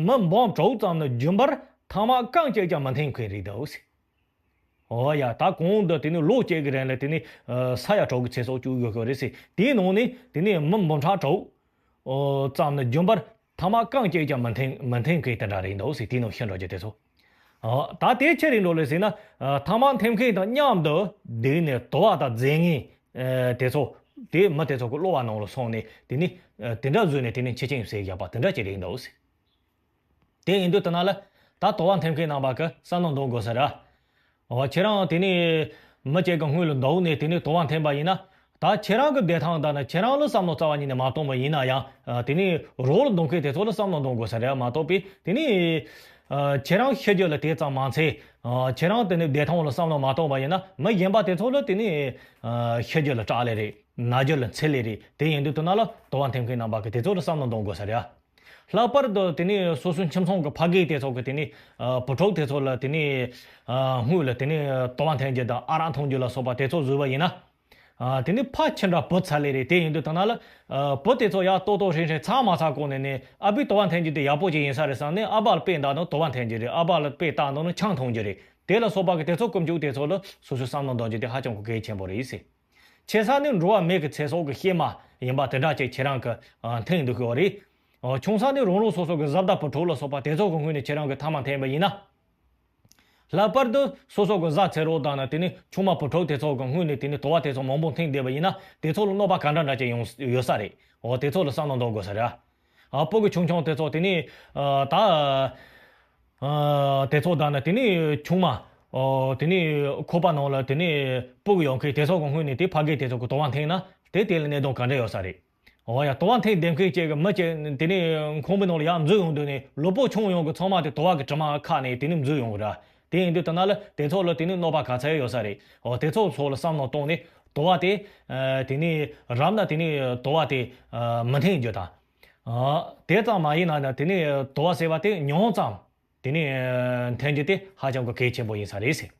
མི་འབུམ་དྲུག་ཙམ་ནི་རྒྱུན་པར་ཐ་མག་རྐང་གཅིག་ཀྱང་མི་འཐེན་མཁན་རེད་འདུག་ཟེར། འོ་ཡ། ད་གོང་དུ་དེ་ནི་ལོ་གཅིག་གི་རིང་ལ་དེ་ནི་ཨ། ས་ཡ་དྲུག་གི་ཚེ་སྲོག་གཅོད་ཡོད་ཤོག་རེད་ཟེར། དེའི་ནང་ནས་དེ་ནི་མི་འབུམ་ཕྲག་དྲུག་ཙམ་ནི་རྒྱུན་པར་ཐ་མག་རྐང་གཅིག་ཀྱང་མི་འཐེན་མི་འཐེན་མཁན་དེ་འདྲ་རེད་འདུག་ཟེར། དེའི་ནང་ཤི་འགྲོ་རྒྱུ་དེ་ཚོ། ཨ། ད་དེ་ཆི་རེད་འགྲོ་ལེ་ཟེར་ན། ཨ། ཐ་མག་འཐེན་མཁན་དང་མཉམ་དུ་བསྡད་ནས་དུ་བ་དང་རྫས་ངན་ཨ། དེ་ཚོ་དེ་མི་དེ་ཚོ་གི་གློ་བ་ནང་ལ་སོང་ནས་དེ་ནི་ཨ། དེ་འདྲ་བཟོས་ནས་དེ་ནི་འཆི་རྐྱེན་བཟོས་བཞག་པ་དེ་འདྲ་ཅིག་རེད་འདུག་ཟེར། དེ་ཡིན་དུས་དེ་ན་ལ་ད་དུ་བ་འཐེན་མཁན་རྣམ་པ་གི་བསམ་བློ་གཏོང་དགོས་ས་རེད། འོ། ཁྱེད་རང་དེ་ནི་མི་གཅིག་གི་སྔུན་ལ་འདུག་ནས་དེ་ནི་དུ་བ་འཐེན་པ་ཡིན་ན། ད་ཁྱེད་རང་གི་བདེ་ཐང་དང་ནི་ཁྱེད་རང་ལ་བསམ་བློ་རྩ་བ་ཉིད་ནས་མ་གཏོང་བ་ཡིན་ན་ཡང་། ཨ། དེ་ནི་རོགས་ལ་འདུག་མཁན་དེ་ཚོ་ལ་བསམ་བློ་གཏོང་དགོས་ས་རེད་མ་གཏོགས་པས། དེ་ནི་ཨ། ཁྱེད་རང་ཤི་རྒྱུ་ལ་དེ་ཙམ་མ་འཚལ། ཨ། ཁྱེད་རང་དེ་ནི་བདེ་ཐང་ལ་བསམ་བློ་མ་གཏོང་བ་ཡིན་ན་མི་གཞན་པ་དེ་ཚོ་ལ་དེ་ནི་ཨ། ཤི་རྒྱུ་ལ་སྐྲག་ལེ་རེད། ན་རྒྱུ་ལ་འཚེར་ལེ་རེད། དེ་ཡིན་དུས་དེ་ན་ལ་དུ་བ་འཐེན་མཁན་རྣམ་པ་གི་དེ་ཚོ་ལ་བསམ་བློ་གཏོང་དགོས་ས་རེད། ལྷག་པར་དུ་དེ་ནི་སོ་སོའི་ཁྱིམ་ཚང་གི་ཕ་རྒན་དེ་ཚོ་གི་དེ་ནི་ཨ། བུ་ཕྲུག་དེ་ཚོ་ལ་དེ་ནི་ཨ། སྔུན་ལ་དེ་ནི་དུ་བ་འཐེན་རྒྱུ་དང་ཨ་རག་འཐུང་རྒྱུ་ལ་སོགས་པ་དེ་ཚོ་བཟོས་པ་ཡིན་ན། ཨ། དེ་ནི་ཕ་ཁྱིམ་ར་བུ་ཚ་ལེ་རེད། དེ་ཡིན་དུས་དེ་ན་ལ་ཨ། བུ་དེ་ཚོ་ཡར་ལྟོགས་ལྟོགས་ཧྲིང་ཧྲིང་ཚ་མ་ཚ་གོང་ནས་ནི་ཨ་ཕས་དུ་བ་འཐེན་རྒྱུ་དེ་ཡག་པོ་ཅིག་ཡིན་ས་རེད་བསམ་ནས་ཨ་ཕ་ལ་དཔེ་བལྟ་ན་དུ་བ་འཐེན་རྒྱུ་རེད། ཨ་ཕ་ལ་དཔེ་བལྟ་ན་ནི་ཆང་འཐུང་རྒྱུ་རེད། དེ་ལ་སོགས་པ་གི་དེ་ཚོ་སྐོམ་བཅུག་དེ་ཚོ་ལ་སོ་སོའི་བསམ་བློ་གཏོང་རྒྱུ་དེ་ཧ་ཅང་གི་གལ་ཆེན་པོ་རེད་ཟེར། ཆེ་ས་ནི་འགྲོ་བ་མིའི་གི་ཚེ་སྲོག་གི་གཤེད་མ་ཡིན་པ་དེ་འདྲ་ཅིག་ཁྱེད་རང་གི་ཨ་འཐེན་འདུག་གི་ཡོད་རེད། ཨ་ཆུང་ས་ནི་རང་རང་སོ་སོ་གི་བཟའ་ཟླ་བུ་ཕྲུག་ལ་སོགས་པ་དེ་ཚོ་གི་སྔུན་ནས་ཁྱེད་རང་གི་ཐ་མག་འཐེན་པ་ཡིན་ན། ལྷག་པར་དུ་སོ་སོ་གི་བཟའ་ཚེ་རོགས་དང་ནི་དེ་ནི་ཆུང་མ་བུ་ཕྲུག་དེ་ཚོ་གི་སྔུན་ནས་དེ་ནི་དུ་བ་དེ་ཚོ་མང་པོ་འཐེན་བསྡད་པ་ཡིན་ན། དེ་ཚོ་ལ་གནོད་པ་ག་འདྲ་འདྲ་ཅིག་ཡོང་ཡོད་ས་རེད། འོ་དེ་ཚོ་ལ་བསམ་བློ་གཏོང་དགོས་ས་རེད། ཨ་སྤུ་གུ་ཆུང་ཆུང་དེ་ཚོ་དེ་ནི་ཨ་ད་ཨ་དེ་ཚོ་དང་ནི་དེ་ནི་ཆུང་མ་ཨོ་དེ་ནི་ཁོག་པ་ནང་ལ་དེ་ནི་སྤུ་གུ་ཡོད་མཁན་དེ་ཚོ་གི་སྔུན་ནས་དེ་ཕ་གི་དེ་ཚོ་གི་དུ་བ་འཐེན་ན་དེ་དེ་ལ་གནད་དོན་ག་འདྲ་ཡོད་ས་རེད། འོ་ཡ། དུ་བ་འཐེན་བསྡད་མཁན་གཅིག་གི་མི་གཅིག་དེ་ནི་ཁང་པའི་ནང་ལ་ཡར་འཛུལ་ཡོང་དུས་ནས་ལུས་པོ་ཆུང་ཡོང་གི་ཚང་མ་དེ་དུ་བ་གི་དྲི་མ་ཁ་ནས་དེ་ནི་འཛུལ་ཡོང་གི་ར། དེ་ཡིན་དུས་དེ་ན་ལ་དེ་ཚོ་ལ་དེ་ནི་གནོད་པ་ག་ཚད་ཡོད་ས་རེད། འོ་དེ་ཚོ་ཚོ་ལ་བསམ་བློ་བཏང་ནས་དུ་བ་དེ་ཨ་དེ་ནི་རབ་ན་དེ་ནི་དུ་བ་དེ་ཨ་མི་འཐེན་རྒྱུ་དང་། ཨ་དེ་ཙམ་མ་ཡིན་ན་དེ་ནི་དུ་བ་ཟེར་བ་དེ་ཉུང་ཙམ་དེ་ནི་ཨ་འཐེན་རྒྱུ་དེ་ཧ་ཅང་གི་གལ་ཆེན་པོ་ཡིན་ས་རེད་ཟེར།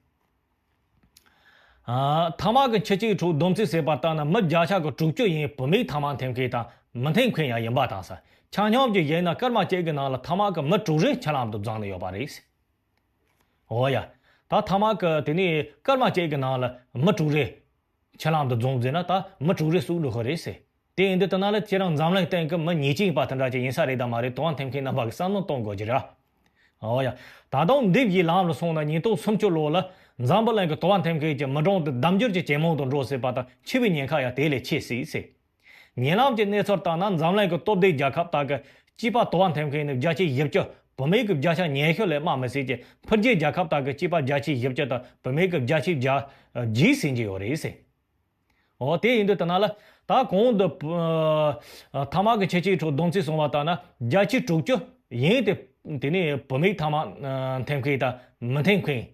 ཨ་ཐ་མག་གི་འཆི་རྐྱེན་ཁྲོད་བསྡོམས་རྩིས་བྱས་པ་ལྟར་ན་མི་བརྒྱ་ཆ་གི་དྲུག་ཅུ་ཡིན་བུད་མེད་ཐ་མག་འཐེན་མཁན་དང་མི་འཐེན་མཁན་ཡང་ཡིན་པ་དང་ས། ཆ་སྙོམས་ཀྱི་ཡིན་ན་སྐར་མ་གཅིག་གི་ནང་ལ་ཐ་མག་གི་མི་དྲུག་རེ་འཆི་ལམ་དུ་བརྫངས་ནས་ཡོད་པ་རེད། འོ་ཡ། ད་ཐ་མག་གི་དེ་ནས་སྐར་མ་གཅིག་གི་ནང་ལ་མི་དྲུག་རེ་འཆི་ལམ་དུ་བརྫངས་ཟེར་ན་ད་མི་དྲུག་རེ་སུ་འགྲོ་གི་རེད་ཟེར། དེ་ཡིན་དུས་དེ་ན་ལ་ཁྱེད་རང་འཛམ་གླིང་སྟེང་གི་མི་ཉེས་ཅན་པ་དེ་འདྲ་ཅིག་ཡིན་ས་རེད་དམ་མ་རེད། དུ་བ་འཐེན་མཁན་རྣམ་པ་གི་བསམ་བློ་གཏོང་དགོས་ཀྱི་རེད། འོ་ཡ། ད་དུང་འདི་ཡི་ལམ་ལ་སོང་ན་ཉིས་སྟོང་སུམ་ཅུ་ལོ་ལ་འཛམ་བུ་གླིང་གི་དུ་བ་འཐེན་མཁན་གྱི་མི་གྲངས་དེ་ལྡབ་འགྱུར་གྱིས་ཇེ་མང་དུ་འགྲོ་སྲིད་པ་དང་འཆི་བའི་ཉེན་ཁ་ཡང་དེ་ལས་ཆེ་སྲིད་ཟེར། ཉེ་ལམ་གྱི་གནས་ཚུལ་ལྟར་ན་འཛམ་གླིང་གི་སྟོབས་ལྡན་རྒྱལ་ཁབ་དག་གི་སྐྱེས་པ་དུ་བ་འཐེན་མཁན་ནི་བརྒྱ་ཆའི་བཞི་བཅུ། བུད་མེད་ཀྱི་བརྒྱ་ཆ་ཉི་ཤུ་ལས་མང་མི་སྲིད་ཀྱི། འཕེལ་རྒྱས་རྒྱལ་ཁབ་དག་གི་སྐྱེས་པ་བརྒྱ་ཆའི་བཞི་བཅུ་དང་བུད་མེད་ཀྱི་བརྒྱ་ཆའི་བརྒྱ་བརྒྱད་ཟིན་གྱི་ཡོད་རེད་ཟེར། འོ་དེ་ཡིན་དུས་དེ་ན་ལ་ད་གོང་དུ་ཨ་ཐ་མག་གི་འཆི་རྐྱེན་ཁྲོད་བསྡོམས་རྩིས་སོང་བ་ལྟར་ན་བརྒྱ་ཆའི་དྲུག་ཅུ་ཡིན་ཏེ། དེ་ནས་བུད་མེད་ཐ་མག་ཨ་འཐེན་མཁན་དང་མི་འཐེན་མཁན་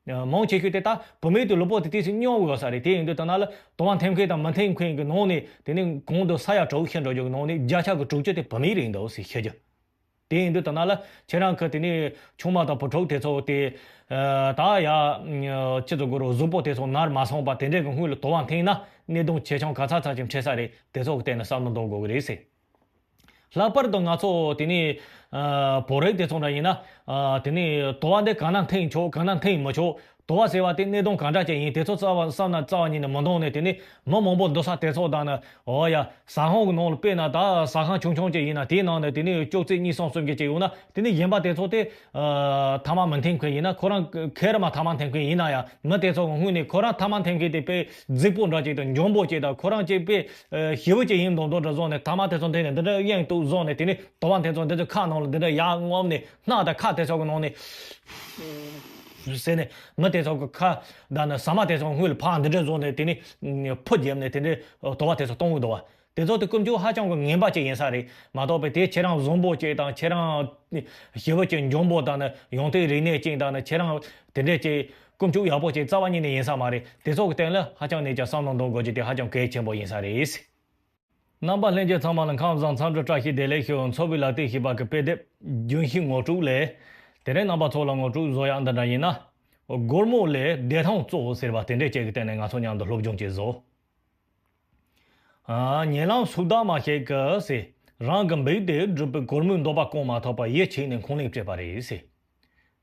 མང་ཆེ་ཤོས་དེ་ད་བུད་མེད་དེ་ལུས་པོ་དེ་ཏོག་ཙམ་རྙོག་ཡོད་ས་རེད། དེ་ཡིན་དུས་དེ་ན་ལ་དུ་བ་འཐེན་མཁན་དང་མི་འཐེན་མཁན་གྱི་ནང་ནས་དེ་ནས་གོང་དུ་ས་ཡ་དྲུག་ཤི་འགྲོ་རྒྱུ་གི་ནང་ནས་བརྒྱ་ཆ་གི་དྲུག་ཅུ་དེ་བུད་མེད་རེད་འདུག་ཟེར་ཤོད་རྒྱུ། དེ་ཡིན་དུས་དེ་ན་ལ་ཁྱེད་རང་གི་དེ་ནས་ཆུང་མ་དང་བུ་ཕྲུག་དེ་ཚོ་དེ་ཨ་ད་ཡ་ཨ་ཅི་ཚོ་དགོས་རོ་གཟུགས་པོ་དེ་ཚོ་ནར་མ་སོང་བ་དེ་འདྲའི་གི་སྔོན་ལ་དུ་བ་འཐེན་ན་གནད་དོན་ཆེ་ཆུང་ག་ཚ་ཚ་ཅིག་འཕྲད་ས་རེད། དེ་ཚོ་གི་སྟེང་ནས་བསམ་བློ་གཏོང་དགོས་གི་རེད་ཟེར། ལྷག་པར་དུ་ང་ཚོ་དེ་ནས་ཨ་བོད་རིགས་དེ་ཚོ་འདྲ་ཡིན་ན་ཨ་དེ་ནས་དུ་བ་འདི་ག་ན་འཐེན་ཆོག་ག་ན་འཐེན་མི་ཆོག་དུ་བ་ཟེར་བ་དེ་གནད་དོན་ག་འདྲ་ཅིག་ཡིན། དེ་ཚོ་རྩ་བ་བསམ་ན་རྩ་བ་ཉིད་ནས་མི་འདང་ནས། དེ་ནས་མི་མང་པོ་འདུ་ས་དེ་ཚོ་དང་ནི། འོ་ཡ། ཟ་ཁང་གི་ནང་ལ་དཔེར་ན་ད་ཟ་ཁང་ཆུང་ཆུང་ཅིག་ཡིན་ན་དེའི་ནང་ནས་དེ་ནས་ཅོག་ཙེ་གཉིས་གསུམ་གསུམ་གྱི་ཅིག་ཡོད་ན། དེ་ནས་གཞན་པ་དེ་ཚོ་དེ་ཨ་ཐ་མག་མི་འཐེན་མཁན་ཡིན་ན། ཁོ་རང་ཁེར་མ་ཐ་མག་འཐེན་མཁན་ཡིན་ན་ཡང་། མི་དེ་ཚོ་གི་སྔུན་ནས་ཁོ་རང་ཐ་མག་འཐེན་མཁན་དེ་དཔེ་རྫིག་པོ་འདྲ་ཅིག་དང་འཇོན་པོ་ཅིག་དང་། ཁོ་རང་ཅིག་དཔེ་ཞེ་པོ་ཅིག་ཡིན་མདོག་མདོག་འདྲ་བཟོ་ནས་ཐ་མག་དེ་ཚོ་འཐེན་ནས་འདི་འདྲ་གཡེང་དུ་བཟོ་ནས། དེ་ནས་དུ་བ་དེ་ཚོ་འདི་ཚོ་ཁ་ནང་ལ་འདི་འདྲ་ཡར་རྔུབ་ནས། སྣ་དང་ཁ་དེ་ཚོ་གི་ནང་ནས་ཟེར་ནས། མི་དེ་ཚོ་གི་ཁ་དང་ནི་ཟ་མ་དེ་ཚོ་སྔུན་ལ་ཕར་འདི་འདྲ་བཟོ་ནས། དེ་ནས་ཕུ་བརྒྱབ་ནས་དེ་འདྲའི་དུ་བ་དེ་ཚོ་གཏོང་གི་འདུག་བ། དེ་ཚོ་དེ་ཀུན་སྤྱོད་ཧ་ཅང་གི་ངན་པ་ཅིག་ཡིན་ས་རེད་མ་གཏོགས་པའི། དེ་ཁྱེད་རང་བཟང་པོ་ཅིག་དང་། ཁྱེད་རང་ཞེ་པོ་ཅིག་འཇོན་པོ་དང་ནི་ཡོང་ཐོས་རིག་གནས་ཅན་དང་ནི། ཁྱེད་རང་དེ་འདྲས་ཅིག་ཀུན་སྤྱོད་ཡག་པོ་ཅིག་རྩ་བ་ཉིད་ནས་ཡིན་ས་མ་རེད། དེ་ཚོ་གི་སྟེང་ལ་ཧ་ཅང་ནས་ཀྱང་བསམ་བློ་གཏོང་དགོས་རྒྱུ་དེ་ཧ་ཅང་གལ་ཆེན་པོ་ཡིན་ས་རེད། རྣམ་པ་ལྷན་རྒྱས་ཚང་མ་ལ་ཁམས་བཟང་འཚམས་འདྲི་བཀྲ་ཤིས་བདེ་ལེགས་ཞུ། མཚོ་བོད་ལ་བལྟས་ཞེས་པ་གི་དཔེ་དེབ་རྒྱུན་ཤེས་ངོ་སྤྲོད་ལས། དེ་རིང་རྣམ་པ་ཚོ་ལ་ངོ་སྤྲོད་བཟོ་ཡག་འདི་འདྲ་ཡིན་ན། སྒོར་མོ་ལས་བདེ་ཐང་གཙོ་བོ་ཟེར་བ་དེ་འདྲས་ཅིག་གི་སྟེང་ནས་ང་ཚོ་མཉམ་དུ་སློབ་སྦྱོང་ཅིག་བཟོ། ཨ། ཉེ་ལམ་སུག་བདག་མ་ཞིག་གིས་ཟེར། རང་གི་འབུལ་དེ་སྒྲུབ་པའི་སྒོར་མོའི་འདོད་པ་སྐོང་མ་ཐུབ་པར་ཡིད་ཆེས་ནས་འཁོན་ལན་སྤྲད་པ་རེད་ཟེར།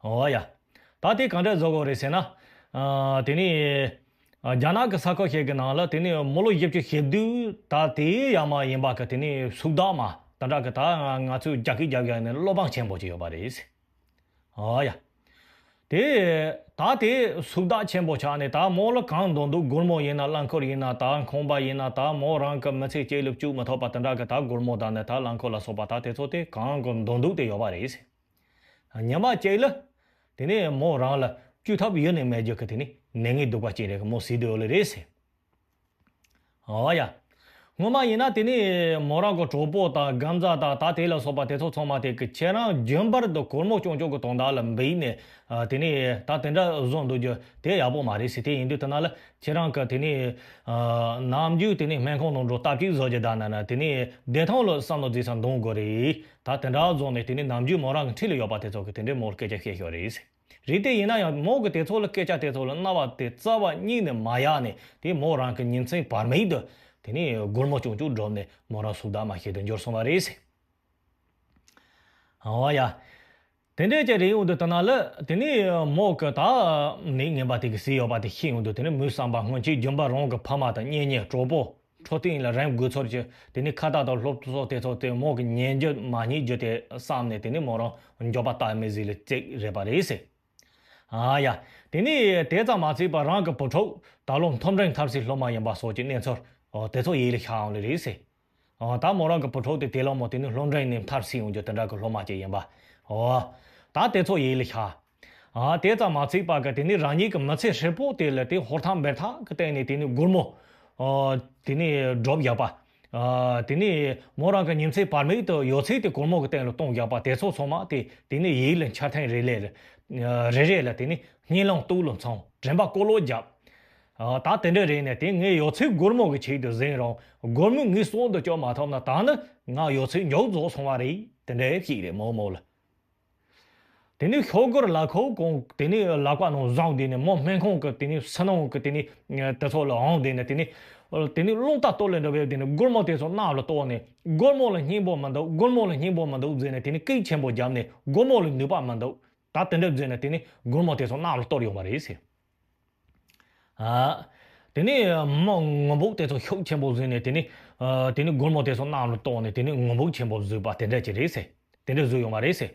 འོ་ཡ། ད་དེ་ག་འདྲ་བཟོ་དགོས་རེད་ཟེར་ན། ཨ། དེ་ནས་ཨ་རྒྱ་ནག་གི་ས་ཁུལ་ཞིག་གི་ནང་ལ་དེ་ནས་མི་ལོ་བཞི་བཅུ་ཞེ་བདུན་ད་དེའི་ཡར་མར་ཡིན་པ་གི་དེ་ནས་སུག་བདག་མ་དེ་འདྲ་གི་ད་ང་ཚོའི་རྒྱ་སྐད་རྒྱབ་ཡག་ནས་སློབ་འབངས་ཆེན་པོ་ཅིག་ཡོད་པ་རེད་ཟེར། ཨ་ཡ། དེ་ད་དེ་སུག་བདག་ཆེན་པོ་ཆགས་ནས། ད་མོ་ལ་གང་འདོད་འདོད་སྒོར་མོ་ཡིན་ན། རླངས་འཁོར་ཡིན་ན། ད་ཁང་པ་ཡིན་ན། ད་མོ་རང་གི་མི་ཚེ་གཅིག་ལ་བཅུག་མི་ཐུབ་པ་དེ་འདྲ་གི་ད་སྒོར་མོ་དང་ནི་ད་རླངས་འཁོར་ལ་སོགས་པ་ད་དེ་ཚོ་དེ་གང་གི་འདོད་འདོད་དེ་ཡོད་པ་རེད་ཟེར། ཉི་མ་གཅིག་ལ་དེ་ནས་མོ་རང་ལ་བཅོས་ཐབས་ཡེ་ནས་མེད་རྒྱུ་གི་དེ་ནས་ནད་ངན་གདུག་པ་ཅན་རེ་གི་མོ་ཟིན་དུ་ཡོད་ལེ་རེད་ཟེར། འོ་ཡ། སྔོན་མ་ཡིན་ན་དེ་ནས་མོ་རང་གི་གྲོགས་པོ་དང་རྒན་མཛའ་དང་ད་དེ་ལ་སོགས་པ་དེ་ཚོ་ཚང་མ་དེ་གི་ཁྱེད་རང་རྒྱུན་པར་དུ་སྒོར་མོ་ཅུང་ཅུང་གི་དོན་དག་ལ་འབུལ་ནས། ཨ། དེ་ནས་ད་དེ་འདྲ་བཟོ་འདུག་རྒྱུ་དེ་ཡག་པོ་མ་རེད་ཟེར། དེ་ཡིན་དུས་དེ་ན་ལ་ཁྱེད་རང་གི་དེ་ནས་ཨ་ནམ་རྒྱུན་དེ་ནས་སྨན་ཁང་ནང་འགྲོ་སྟབས་གཅིག་བཟོ་རྒྱུ་དང་ནི་དེ་ནས་བདེ་ཐང་ལ་བསམ་བློ་བརྩི་ས་འདང་དགོས་རེད། ད་དེ་འདྲ་བཟོ་ནས་དེ་ནས་ནམ་རྒྱུན་མོ་རང་གི་འཁྲིས་ལ་ཡོད་པ་དེ་ཚོ་གི་དེ་འདྲའི་མོ་ལ་སྐད་ཆ་བཤད་ཤོག་རེད་ཟེར། རེད། དེ་ཡིན་ན་ཡང་མོ་གི་དེ་ཚོ་ལ་སྐད་ཆ་དེ་ཚོ་ལ་རྣ་བ་དེ་རྩ་བ་ཉིད་ནས་མ་གཡར་ནས། དེ་མོ་རང་གི་ཉིན་མཚན་བར་མེད་དུ་དེ་ནས་སྒོར་མོ་ཅུང་ཅུང་སྒྲུབ་ནས་མོ་རང་སུག་བདག་མ་ཞིག་ཏུ་འགྱུར་སོང་བ་རེད་ཟེར། འོ་ཡ། དེ་འདྲས་ཀྱི་རེད་ཡོང་དུས་ད་ན་ལ་དེ་ནས་མོ་གི་ད་ནི་ངན་པ་དེ་གི་ཟེར་ཡོད་པ་དེ་ཤེས་ཡོང་དུས་དེ་ནས་མོའི་བསམ་པ་སྔོན་ཆད་རྒྱུན་པར་རང་གི་ཕ་མ་དང་གཉེན་ཉེ་གྲོགས་པོ་འཕྲོད་བསྟེན་ལ་རན་དགོས་ཚོར་གྱི་དེ་ནས་ཁ་བརྡ་དང་སློབ་གསོ་དེ་ཚོ་དེ་མོ་གི་ཉན་རྒྱུ་མ་ཉན་རྒྱུ་དེ་བསམ་ནས་དེ་ནས་མོ་རང་མགྱོགས་པ་ལྟ་མི་ཟིག་ལ་བརྩེགས་རེད་པ་རེད་ཟེར། ཨ་ཡ། དེ་ནས་དེ་ཙམ་མ་ཚད་པ་རང་གི་བུ་ཕྲུག་ད་ལོ་མཐོ་འབྲིང་མཐར་ཕྱིན་སློབ་མ་ཡིན་པ་སོགས་ཀྱི་གནས་ཚུལ་དེ་ཚོ་ཡིད་ལ་ཤར་ཡོང་ལེ་རེད་ཟེར། ཨོ་ད་མོ་རང་གི་བུ་ཕྲུག་དེ་དེ་ལོ་མོ་དེ་ནི་སློབ་འབྲིང་ནས་མཐར་ཕྱིན་ཡོང་རྒྱུ་དེ་འདྲ་གི་སློབ་མ་ཅིག་ཡིན་པ། ཨོ། ད་དེ་ཚོ་ཡིད་ལ་ཤར། ཨ་དེ་ཙམ་མ་ཚད་པ་གི་དེ་ནི་རང་ཉིད་ཀྱི་མི་ཚེ་ཧྲིལ་པོ་དེ་ལ་དེ་ཧོར་ཐག་འབེར་ཐག་གི་སྟེང་ནས་དེ་ནི་སྒོར་མོ། ཨོ་དེ་ནི་སྒྲུབ་བཞག་པ། ཨ་དེ་ནི་མོ་རང་གི་ཉིན་མཚན་བར་མེད་དུ་ཡོད་ཚད་དེ་སྒོར་མོ་གི་སྟེང་ལ་གཏོང་བཞག་པ་དེ་ཚོ་ཚང་མ་དེ་དེ་ནི་ཡིད་ལ་འཆར་ཐེངས་རེ་ལས་རེ་རེ་ལ་དེ་ནི་སྙིང་རླུང་སྟོབས་ལ་འཚང་དྲན་པ་ཀོ་ལོ་བརྒྱབ། ཨ་ད་དེ་འདྲ་རེད་ནས་དེ་ངས་ཡོད་ཚད་སྒོར་མོ་གི་ཆེད་དུ་ཟིན་རུང་སྒོར་མོ་ངའི་སྲོག་འདི་སྐྱོབ་མ་ཐུབ་ན་ད་ནི་ང་ཡོད་ཚད་མཇུག་རྫོགས་སོང་བ་རེད། དེ་འདྲ་ཞིག་རེད་མོ་མོ་ལ། དེ་ནས་ཤོག་སྒོར་ལག་ཁོག་གང་དེ་ནས་ལག་པ་ནང་བཟུང་དེ་ནས་མོ་སྨན་ཁང་གི་དེ་ནས་ཕྱི་ནང་གི་དེ་ནས་དེ་ཚོ་ལ་འོང་དེ་ནས་དེ་ནས་དེ་ནས་རླུང་རྟ་སྟོད་ལ་འགྲོ་བའི་དེ་ནས་སྒོར་མོ་དེ་ཚོ་གནམ་ལ་གཏོར་ནས་སྒོར་མོ་ལ་སྙིང་པོ་མི་འདུག་སྒོར་མོ་ལ་སྙིང་པོ་མི་འདུག་ཟེར་ནས་དེ་ནས་སྐད་ཆེན་པོ་བརྒྱབ་ནས་སྒོར་མོ་ལ་ནུས་པ་མི་འདུག་ད་དེ་འདྲ་བཟོས་ནས་དེ་ནི་སྒོར་མོ་དེ་ཚོ་གནམ་ལ་གཏོར་ཡོང་བ་རེད་ཟེར། ཨ། དེ་ནི་མི་ངུ་འབོག་དེ་ཚོ་ཤུགས་ཆེན་པོ་བཟོས་ནས་དེ་ནི། ཨ། དེ་ནི་སྒོར་མོ་དེ་ཚོ་གནམ་ལ་གཏོར་ནས་དེ་ནི་ངུ་འབོག་ཆེན་པོ་བཟོས་པ་དེ་འདྲ་ཅིག་རེད་ཟེར། དེ་འདྲ་བཟོས་ཡོང་བ་རེད་ཟེར།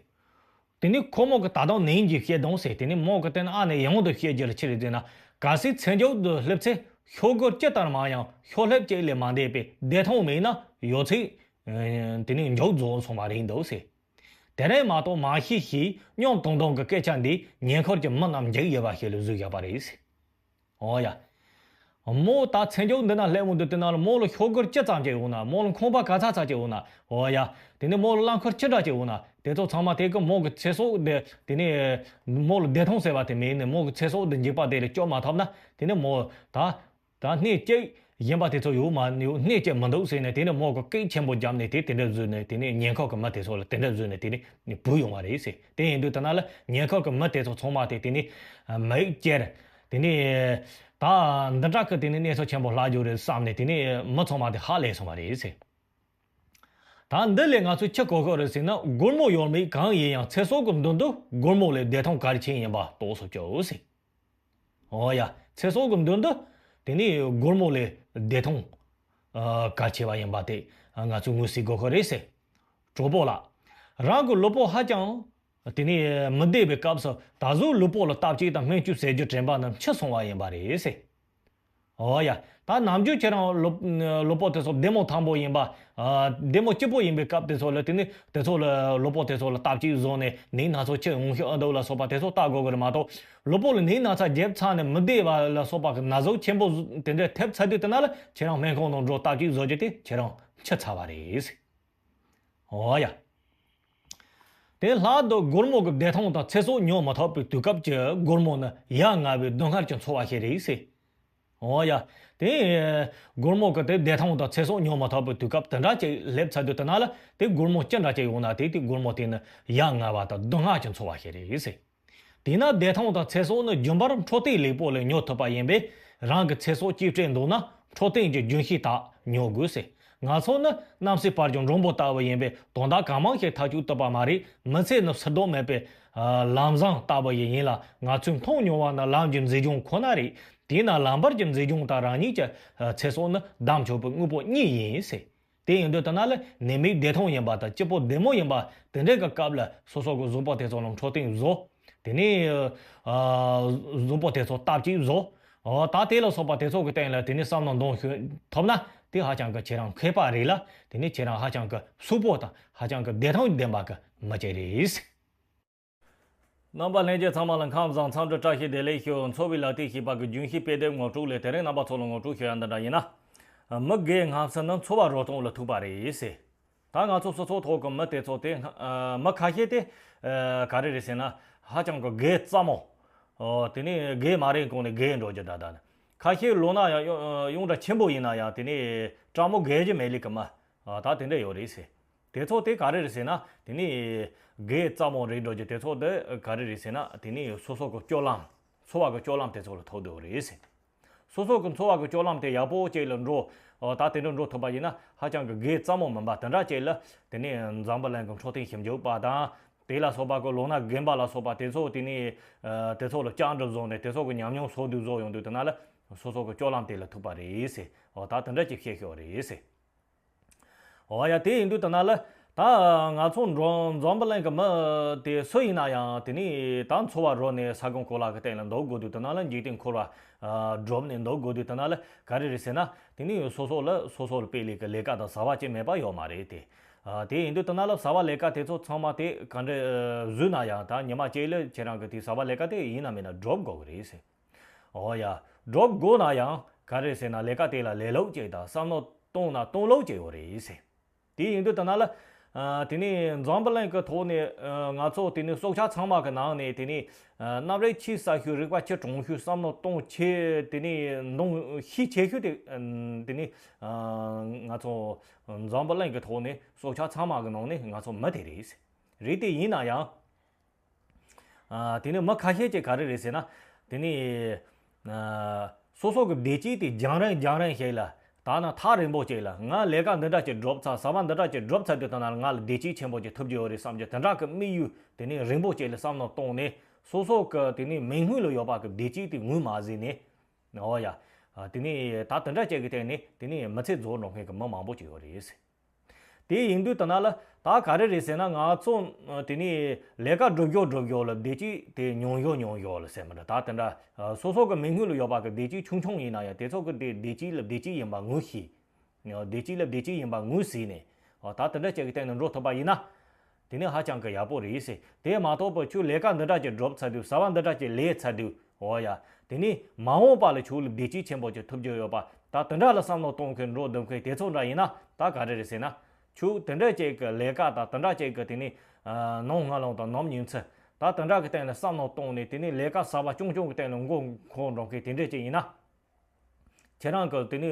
དེ་ནི་ཁོ་མོ་གི་ད་དུང་ནིང་གི་བཤད་དོན་ཟེར་དེ་ནི་མོ་གི་སྟེང་ཨ་ནེ་ཡང་དུ་བཤད་རྒྱུ་ལ་ཆི་རེད་ཟེར་ན། གལ་སྲིད་ཚེ་མཇུག་ཏུ་སླེབས་ཚེ་ཤོག་སྒོར་ཅི་ལྟར་མང་ཡང་ཤོག་ལྷེབ་གཅིག་ལས་མ་འདས་པའི་བདེ་ཐང་མེད་ན་ཡོད་ཚད། ཨ། དེ་ནི་མཇུག་རྫོགས་སོང་བ་རེད་འདུག་ཟེར། དེ་རིང་མ་གཏོགས་མ་ཤེས་ཞེས་སྙོམས་ཐོང་ཐོང་གི་སྐད་ཆ་འདིས་ཉེ་འཁོར་གྱི་མི་རྣམས་འཇིགས་ཡོད་པ་ཞིག་ལ་བཟོས་བཞག་པ་རེད། འོ་ཡ། མོ་ད་ཚེ་མཇུག་འདི་ན་སླེབས་འོང་དུས་དེ་ན་ལ་མོ་ལ་ཤོག་སྒོར་ཅི་ཙམ་ཅིག་ཡོང་ན། མོ་ལ་ཁང་པ་ག་ཚ་ཚ་ཅིག་ཡོང་ན། འོ་ཡ། དེ་ནས་མོ་ལ་རླངས་འཁོར་ཅི་འདྲ་ཅིག་ཡོང་ན། དེ་ཚོ་ཚང་མ་དེ་གི་མོ་གི་ཚེ་སྲོག་དེ་དེ་ནས་མོ་ལ་བདེ་ཐང་ཟེར་བ་དེ་མེད་ནས་མོ་གི་ཚེ་སྲོག་དེ་འཇིགས་པ་དེ་ལས་སྐྱོབ་མ་ཐུབ་ན་དེ་ནས་མོ་ད། ད་སྣེ་གཅིག་ཡིན་པ་དེ་ཚོ་ཡོད་མ་ཡོད། སྣེ་གཅིག་མི་འདུག་ཟེར་ནས་དེ་ནས་མོ་གི་སྐད་ཆེན་པོ་བརྒྱབ་ནས་དེ་དེ་འདྲ་བཟོས་ནས་དེ་ནས་ཉེ་འཁོར་གི་མི་དེ་ཚོ་ལ་དེ་འདྲ་བཟོས་ནས་དེ་ནས་བུད་ཡོང་བ་རེད་ཟེར། དེ་ཡིན་དུས་ད་ན་ལ་ཉེ་འཁོར་གི་མི་དེ་ཚོ་ཚང་མ་དེ་དེ་ནས་མིག་ཅེར་དེ་ནས་ད་འདི་འདྲ་གི་དེ་ནས་གནས་ཚུལ་ཆེན་པོ་ལྷག་རྒྱུ་རེད་བསམ་ནས་དེ་ནས་མི་ཚང་མ་དེ་ཧ་ལས་སོང་བ་རེད་ཟེར། ད་འདི་ལས་ང་ཚོས་ཆི་གོ་དགོས་རེད་ཟེར་ན། སྒོར་མོ་ཡོད་མེད་གང་ཡིན་ཡང་ཚེ་སྲོག་གི་མདུན་དུ་སྒོར་མོ་ལས་བདེ་ཐང་གལ་ཆེན་ཡིན་པ་རྟོགས་སུ་བཅུག་ཟེར། འོ་ཡ། ཚེ་སྲོག་གི་མདུན་དུ་དེ་ནི་སྒོར་མོ་ལས་བདེ་ཐང་ཨ་གལ་ཆེ་བ་ཡིན་པ་དེ་ང་ཚོས་ངོས་ཟིན་དགོས་ཀྱི་རེད་ཟེར། གྲོགས་པོ་ལགས། རང་གི་ལུས་པོ་ཧ་ཅང་དེ་ནི་མི་བདེ་བའི་སྐབས་སུ་ད་གཟོད་ལུས་པོ་ལ་བརྟག་དཔྱད་དང་སྨན་བཅོས་ཟེར་རྒྱུ་དྲན་པ་རྣམས་འཆི་སོང་བ་ཡིན་པ་རེད་ཟེར། འོ་ཡ། ད་ནམ་རྒྱུན་ཁྱེད་རང་ལུས་ལུས་པོ་དེ་ཚོ་བདེ་མོ་ཐང་པོ་ཡིན་པ། ཨ། བདེ་མོ་སྐྱིད་པོ་ཡིན་པའི་སྐབས་དེ་ཚོ་ལ་དེ་ནི་དེ་ཚོ་ལ་ལུས་པོ་དེ་ཚོ་ལ་བརྟག་དཔྱད་བཟོ་ནས་ནད་སྣ་ཚོགས་ཅི་འོང་ཤི་ཨ་འདུག་ལ་སོགས་པ་དེ་ཚོ་བལྟ་དགོས་ཀྱི་རེད་མ་གཏོགས། ལུས་པོ་ལ་ནད་ན་ཚ་རྒྱབ་ཚར་ནས་མི་བདེ་བ་ལ་སོགས་པ་གི་ན་ཟུག་ཆེན་པོ་དེ་འདྲ་ཐེབས་ཚར་དུས་དེ་ན་ལ་ཁྱེད་རང་སྨན་ཁང་ནང་འགྲོ་བརྟག་དཔྱད་བཟོ་རྒྱུ་དེ་ཁྱེད་རང་འཆི་ཚར་བ་རེད། འོ་ཡ། དེ་ལྷག་ཏུ་སྒོར་མོ་གི་བདེ་ཐང་དང་ཚེ་སྲོག་ཉོ་མ་ཐུབ་པའི་དུས་སྐབས་ཀྱི་སྒོར་མོ་ནི་ཡ་ང་བའི་སྡུག་བསྔལ་གྱི་འཚོ་བ་ཞིག་རེད་ཟེར། འོ་ཡ། དེ་སྒོར་མོ་གི་དེ་བདེ་ཐང་དང་ཚེ་སྲོག་ཉོ་མ་ཐུབ་པའི་དུས་སྐབས་དེ་འདྲ་ཅིག་སླེབས་ཚར་དུས་དེ་ན་ལ་དེ་སྒོར་མོ་ཅི་འདྲ་ཅིག་ཡོང་ན་དེ་དེ་སྒོར་མོ་དེ་ནི་ཡ་ང་བ་དང་སྡུག་བསྔལ་གྱི་འཚོ་བ་ཞིག་རེད་ཟེར། དེས་ན་བདེ་ཐང་དང་ཚེ་སྲོག་ནི་རྒྱུན་པར་འཕྲོད་བསྟེན་ལེགས་པོ་ལ་ཉོ་ཐུབ་པ་ཡིན་པས། རང་གི་ཚེ་སྲོག་གཅེས་སྤྲས་འདུག་ན་འཕྲོད་བསྟེན་གྱི་རྒྱུན་ཤེས་དག་ཉོ་དགོས་ཟེར། ང་ཚོ་ནི་གནམ་སའི་བར་གྱི་མགྲོན་པོ་ལྟ་བུ་ཡིན་པས་དོན་དག་གང་མང་ཞིག་ཐག་གཅོད་ཐུབ་པ་མ་རེད། མི་ཚེ་ནི་ཕྱིར་ལྡོག་མེད་པའི་ལམ་བཟང་ལྟ་བུ་ཞིག་ཡིན་ལ། ང་ཚོས་མཐོང་མྱོང་བ་ནི་ལམ་གྱི་མཛེས་ལྗོངས་ཁོ་ན་རེད། དེས་ན་ལམ་བར་གྱི་མཛེས་ལྗོངས་དང་རང་ཉིད་ཀྱི་ཚེ་སྲོག་ནི་བདག་འཇོག་པའི་དངོས་པོ་གཉིས་ཡིན་ཟེར། དེ་ཡིན་དུས་ད་ན་ལ་ནད་མེད་བདེ་ཐང་ཡིན་པ་དང་སྐྱིད་པོ་བདེ་མོ་ཡིན་པ་དེ་འདྲའི་གི་སྐབས་ལ་སོ་སོ་གི་གཟུགས་པོ་དེ་ཚོ་ལ་འཕྲོད་བསྟེན་བཟོ། དེ་ནས་ཨ་གཟུགས་པོ་དེ་ཚོ་བརྟག་དཔྱད་བཟོ། འོ་ད་དེ་ལ་སོགས་པ་དེ་ཚོ་གི་སྟེང་ལ་དེ་ནས་བསམ་བློ་འདོན་ཤེས་ཐུབ་ན་དེ་ཧ་ཅང་གི་ཁྱེད་རང་མཁས་པ་རེད་ལ། དེ་ནས་ཁྱེད་རང་ཧ་ཅང་གི་སུག་པོ་དང་ཧ་ཅང་གི་བདེ་ཐང་ལྡན་པ་གི་མི་ཅིག་རེད། རྣམ་པ་ལྷན་རྒྱས་ཚང་མ་ལ་ཁམས་བཟང་འཚམས་འདྲི་བཀྲ་ཤིས་བདེ་ལེགས་ཞུ། འཚོ་བའི་ལག་རྩལ་ཞེས་པ་གི་རྒྱུན་ཤེས་དཔེ་དེབ་ངོ་སྤྲོད་ལས། དེ་རིང་རྣམ་པ་ཚོ་ལ་ངོ་སྤྲོད་ཞུ་ཡ་འདི་འདྲ་ཡིན་ན། མི་རྒས་སྔ་ཕྱི་ནི་འཚོ་བ་རོལ་སྟངས་ལ་ཐུག་པ་རེད་ཟེར། ད་ང་ཚོ་སོ་སོ་ཐོག་གི་མི་དེ་ཚོ་དེ་སྔ་ཨ་མི་ཁ་ཤས་དེ་ཨ་ག་རེ་རེད་ཟེར་ན་ཧ་ཅང་གི་རྒས་སླ་མོ། ཨོ་དེ་ནས་རྒས་མ་རན་གོང་ནས་རྒས་འགྲོ་རྒྱུ་འདྲ་འདྲ་ནི། ཁ་ཤས་ལོ་ན་ཡང་ཡོངས་ཡོངས་གྲགས་ཆེན་པོ་ཡིན་ན་ཡང་དེ་ནས་སླ་མོ་རྒས་རྒྱུ་མེད་ལེ་གི་མི་ཨ་ད་དེ་འདྲ་ཡོད་རེད་ཟེར། དེ་ཚོ་དེ་ག་རེ་རེད་ཟེར་ན་དེ་ནས་རྒས་སླ་མོ་རེད་འགྲོ་རྒྱུ་དེ་ཚོ་དེ་ག་རེ་རེད་ཟེར་ན་དེ་ནས་སོ་སོ་གི་སྤྱོད་ལམ། འཚོ་བ་གི་སྤྱོད་ལམ་དེ་ཚོ་ལ་ཐུག་འདུག་རེད་ཟེར། སོ་སོ་གི་འཚོ་བ་གི་སྤྱོད་ལམ་དེ་ཡག་པོ་ཅིག་ལ་འགྲོ། ཨོ་ད་དེ་འདྲ་འགྲོ་ཐུབ་པ་ཡིན་ན་ཧ་ཅང་གི་རྒས་སླ་མོ་མིན་པ་དེ་འདྲ་ཅིག་ལ་དེ་ནས་འཛམ་བུ་གླིང་གི་འཕྲོད་བསྟེན་ཞིབ་འཇུག་པ་དང་ དེ་ལ་སོགས་པ་གི་ལོ་ན་རྒན་པ་ལ་སོགས་པ་དེ་ཚོ་དེ་ནས་ཨ་དེ་ཚོ་ལ་ལྕགས་འགྲུབ་བཟོ་ནས་དེ་ཚོ་གི་ཉམས་མྱོང་སོ་བསྡུ་བཟོ་ཡོང་དུས་དེ་ན་ལ་སོ་སོ་གི་སྤྱོད་ལམ་དེ་ལ་ཐུག་པ་རེད་ཟེར། འོ་ད་དེ་འདྲ་ཅིག་བཤད་ཤོག་རེད་ཟེར། འོ་ཡ། དེ་ཡིན་དུས་དེ་ན་ལ་ད་ང་ཚོ་འགྲོ་འཛམ་བུ་གླིང་གི་མི་དེ་སུ་ཡིན་ན་ཡང་དེ་ནས་ད་འཚོ་བ་རོལ་ནས་ས་གོང་གོ་ལ་གི་སྟེང་ལ་འདུག་དགོས་དུས་དེ་ན་ལ་འཇིག་རྟེན་འཁོར་བ་ཨ་སྒྲུབ་ནས་འདུག་དགོས་དུས་དེ་ན་ལ་ག་རེ་རེད་ཟེར་ན། དེ་ནས་སོ་སོ་ལ་སོ་སོ་ལ་དཔེ་ལས་ཀྱི་ལས་ཀ་དང་བྱ་བ་ཅིག་མེད་པ་ཡོད་མ་རེད་དེ། ཨ་དེ་ཡིན་དུས་དེ་ན་ལ་བྱ་བ་ལས་ཀ་དེ་ཚོ་ཚང་མ་དེ་ག་འདྲ་ཨ་བཟོས་ན་ཡང་ད་ཉི་མ་གཅིག་ལ་ཁྱེད་རང་གི་དེ་བྱ་བ་ལས་ཀ་དེ་ཡིན་ན་མིན་ན་སྒྲུབ་དགོས་ཀྱི་རེད་ཟེར། འོ་ཡ། སྒྲུབ་དགོས་ན་ཡང་ག་རེ་ཟེར་ན་ལས་ཀ་དེ་ལ་ལས་སློབ་ཅིག་དང་བསམ་བློ་གཏོང་ན་གཏོང་སློབ་ཅིག་ཡོད་རེད་ཟེར། དེ་ཡིན་དུས་དེ་ན་ལ། ཨ་དེ་ནས་འཛམ་བུ་གླིང་གི་ཐོག་ནས་ཨ་ང་ཚོ་དེ་ནས་སྲོག་ཆགས་ཚང་མ་གི་ནང་ནས་དེ་ནས་ཨ་རྣམ་རིག་ཆེས་གསལ་ཤོས་རིག་པ་ཆེས་གྲུང་ཤོས་བསམ་བློ་གཏོང་ཆེ་དེ་ནས་འདོང་ཤས་ཆེ་ཤོས་དེ་ཨ་དེ་ནས་ཨ་ང་ཚོ་འཛམ་བུ་གླིང་གི་ཐོག་ནས་སྲོག་ཆགས་ཚང་མ་གི་ནང་ནས་ང་ཚོ་མི་དེ་རེད། རེད་དེ་ཡིན་ན་ཡང་། ཨ་དེ་ནས་མི་ཁ་ཤས་ཀྱིས་ག་རེ་རེད་ཟེར་ན། དེ་ནས་ཨ་སོ་སོ་གི་བདེ་སྐྱིད་དེ་རྒྱང་རིང་རྒྱང་རིང་ཞིག་ལ་ད་ན་ཐག་རིང་པོ་ཅིག་ལ་ང་ལས་ཀ་འདི་འདྲ་ཅིག་སྒྲུབ་ཚར་བྱ་བ་འདི་འདྲ་ཅིག་སྒྲུབ་ཚར་དུས་ད་ན་ང་ལ་བདེ་སྐྱིད་ཆེན་པོ་ཅིག་ཐོབ་རྒྱུ་ཡོད་རེད་བསམ་གྱི་དེ་འདྲ་གི་དམིགས་ཡུལ་དེ་ནས་རིང་པོ་ཅིག་ལ་བསམ་བློ་བཏང་ནས་སོ་སོ་གི་དེ་ནས་མིག་སྔུན་ལ་ཡོད་པ་གི་བདེ་སྐྱིད་དེ་ངོས་མ་ཟིན་ནས། འོ་ཡ། ཨ་དེ་ནས་ད་དེ་འདྲ་ཅིག་གི་སྟེང་ནས་དེ་ནས་མི་ཚེ་རྫོགས་འགྲོ་མཁན་གི་མི་མང་པོ་ཅིག་ཡོད་རེད། དེ་ཡིན་དུས་དེ་ན་ལ་ད་ག་རེ་རེད་ཟེར་ན་ང་ཚོ་དེ་ནས་ལས་ཀ་སྒྲུབ་ཞོར་སྒྲུབ་ཞོར་ལ་བདེ་སྐྱིད་དེ་ཉུང་ཞོར་ཉུང་ཞོར་ལ་ཟེར་མི་འདྲ་ད་དེ་འདྲ་སོ་སོ་གི་མིག་སྔུན་ལ་ཡོད་པ་གི་བདེ་སྐྱིད་ཆུང་ཆུང་ཡིན་ན་ཡང་དེ་ཚོ་གི་དེ་བདེ་སྐྱིད་ལ་བདེ་སྐྱིད་ཡིན་པ་ངོས་ཤེས། བདེ་སྐྱིད་ལ་བདེ་སྐྱིད་ཡིན་པ་ངོས་ཟིན་ནས་ད་དེ་འདྲ་ཅིག་གི་སྟེང་ནས་འགྲོ་ཐུབ་པ་ཡིན་ན། དེ་ནི་ཧ་ཅང་གི་ཡག་པོ་རེད་ཟེར། དེ་མ་གཏོགས་པ་ཁྱོད་ལས་ཀ་འདི་འདྲ་ཅིག་སྒྲུབ་ཚར་དུས་བྱ་བ་འདི་འདྲ་ཅིག་ལས་ཚར་དུས་འོ་ཡ། དེ་ནི་མ་འོངས་པ་ལ་ཁྱོད་ལ་བདེ་སྐྱིད་ཆེན་པོ་ཅིག་ཐོབ་རྒྱུ་ཡོད་པ་ད་དེ་འདྲ་ལ་བསམ་བློ་གཏོང་མཁན་འགྲོ་འདུག་མཁན་དེ་ཚོ་འདྲ་ཡིན་ན་ད་ག་རེ་རེད་ཟེར་ན། ཁྱོད་དེ་འདྲ་ཅིག་གི་ལས་ཀ་དང་དེ་འདྲ་ཅིག་གི་དེ་ནི་ནམ་སྔ་ལངས་དང་ནམ་ཉིན་མཚན་ད་དེ་འདྲ་གི་སྟེང་ལ་བསམ་བློ་གཏོང་ནས་དེ་ནི་ལས་ཀ་གསར་པ་རྐྱང་རྐྱང་གི་སྟེང་ལ་མགོ་འཁོར་འགྲོ་མཁན་དེ་འདྲ་ཅིག་ཡིན་ན། ཁྱེད་རང་གི་དེ་ནི་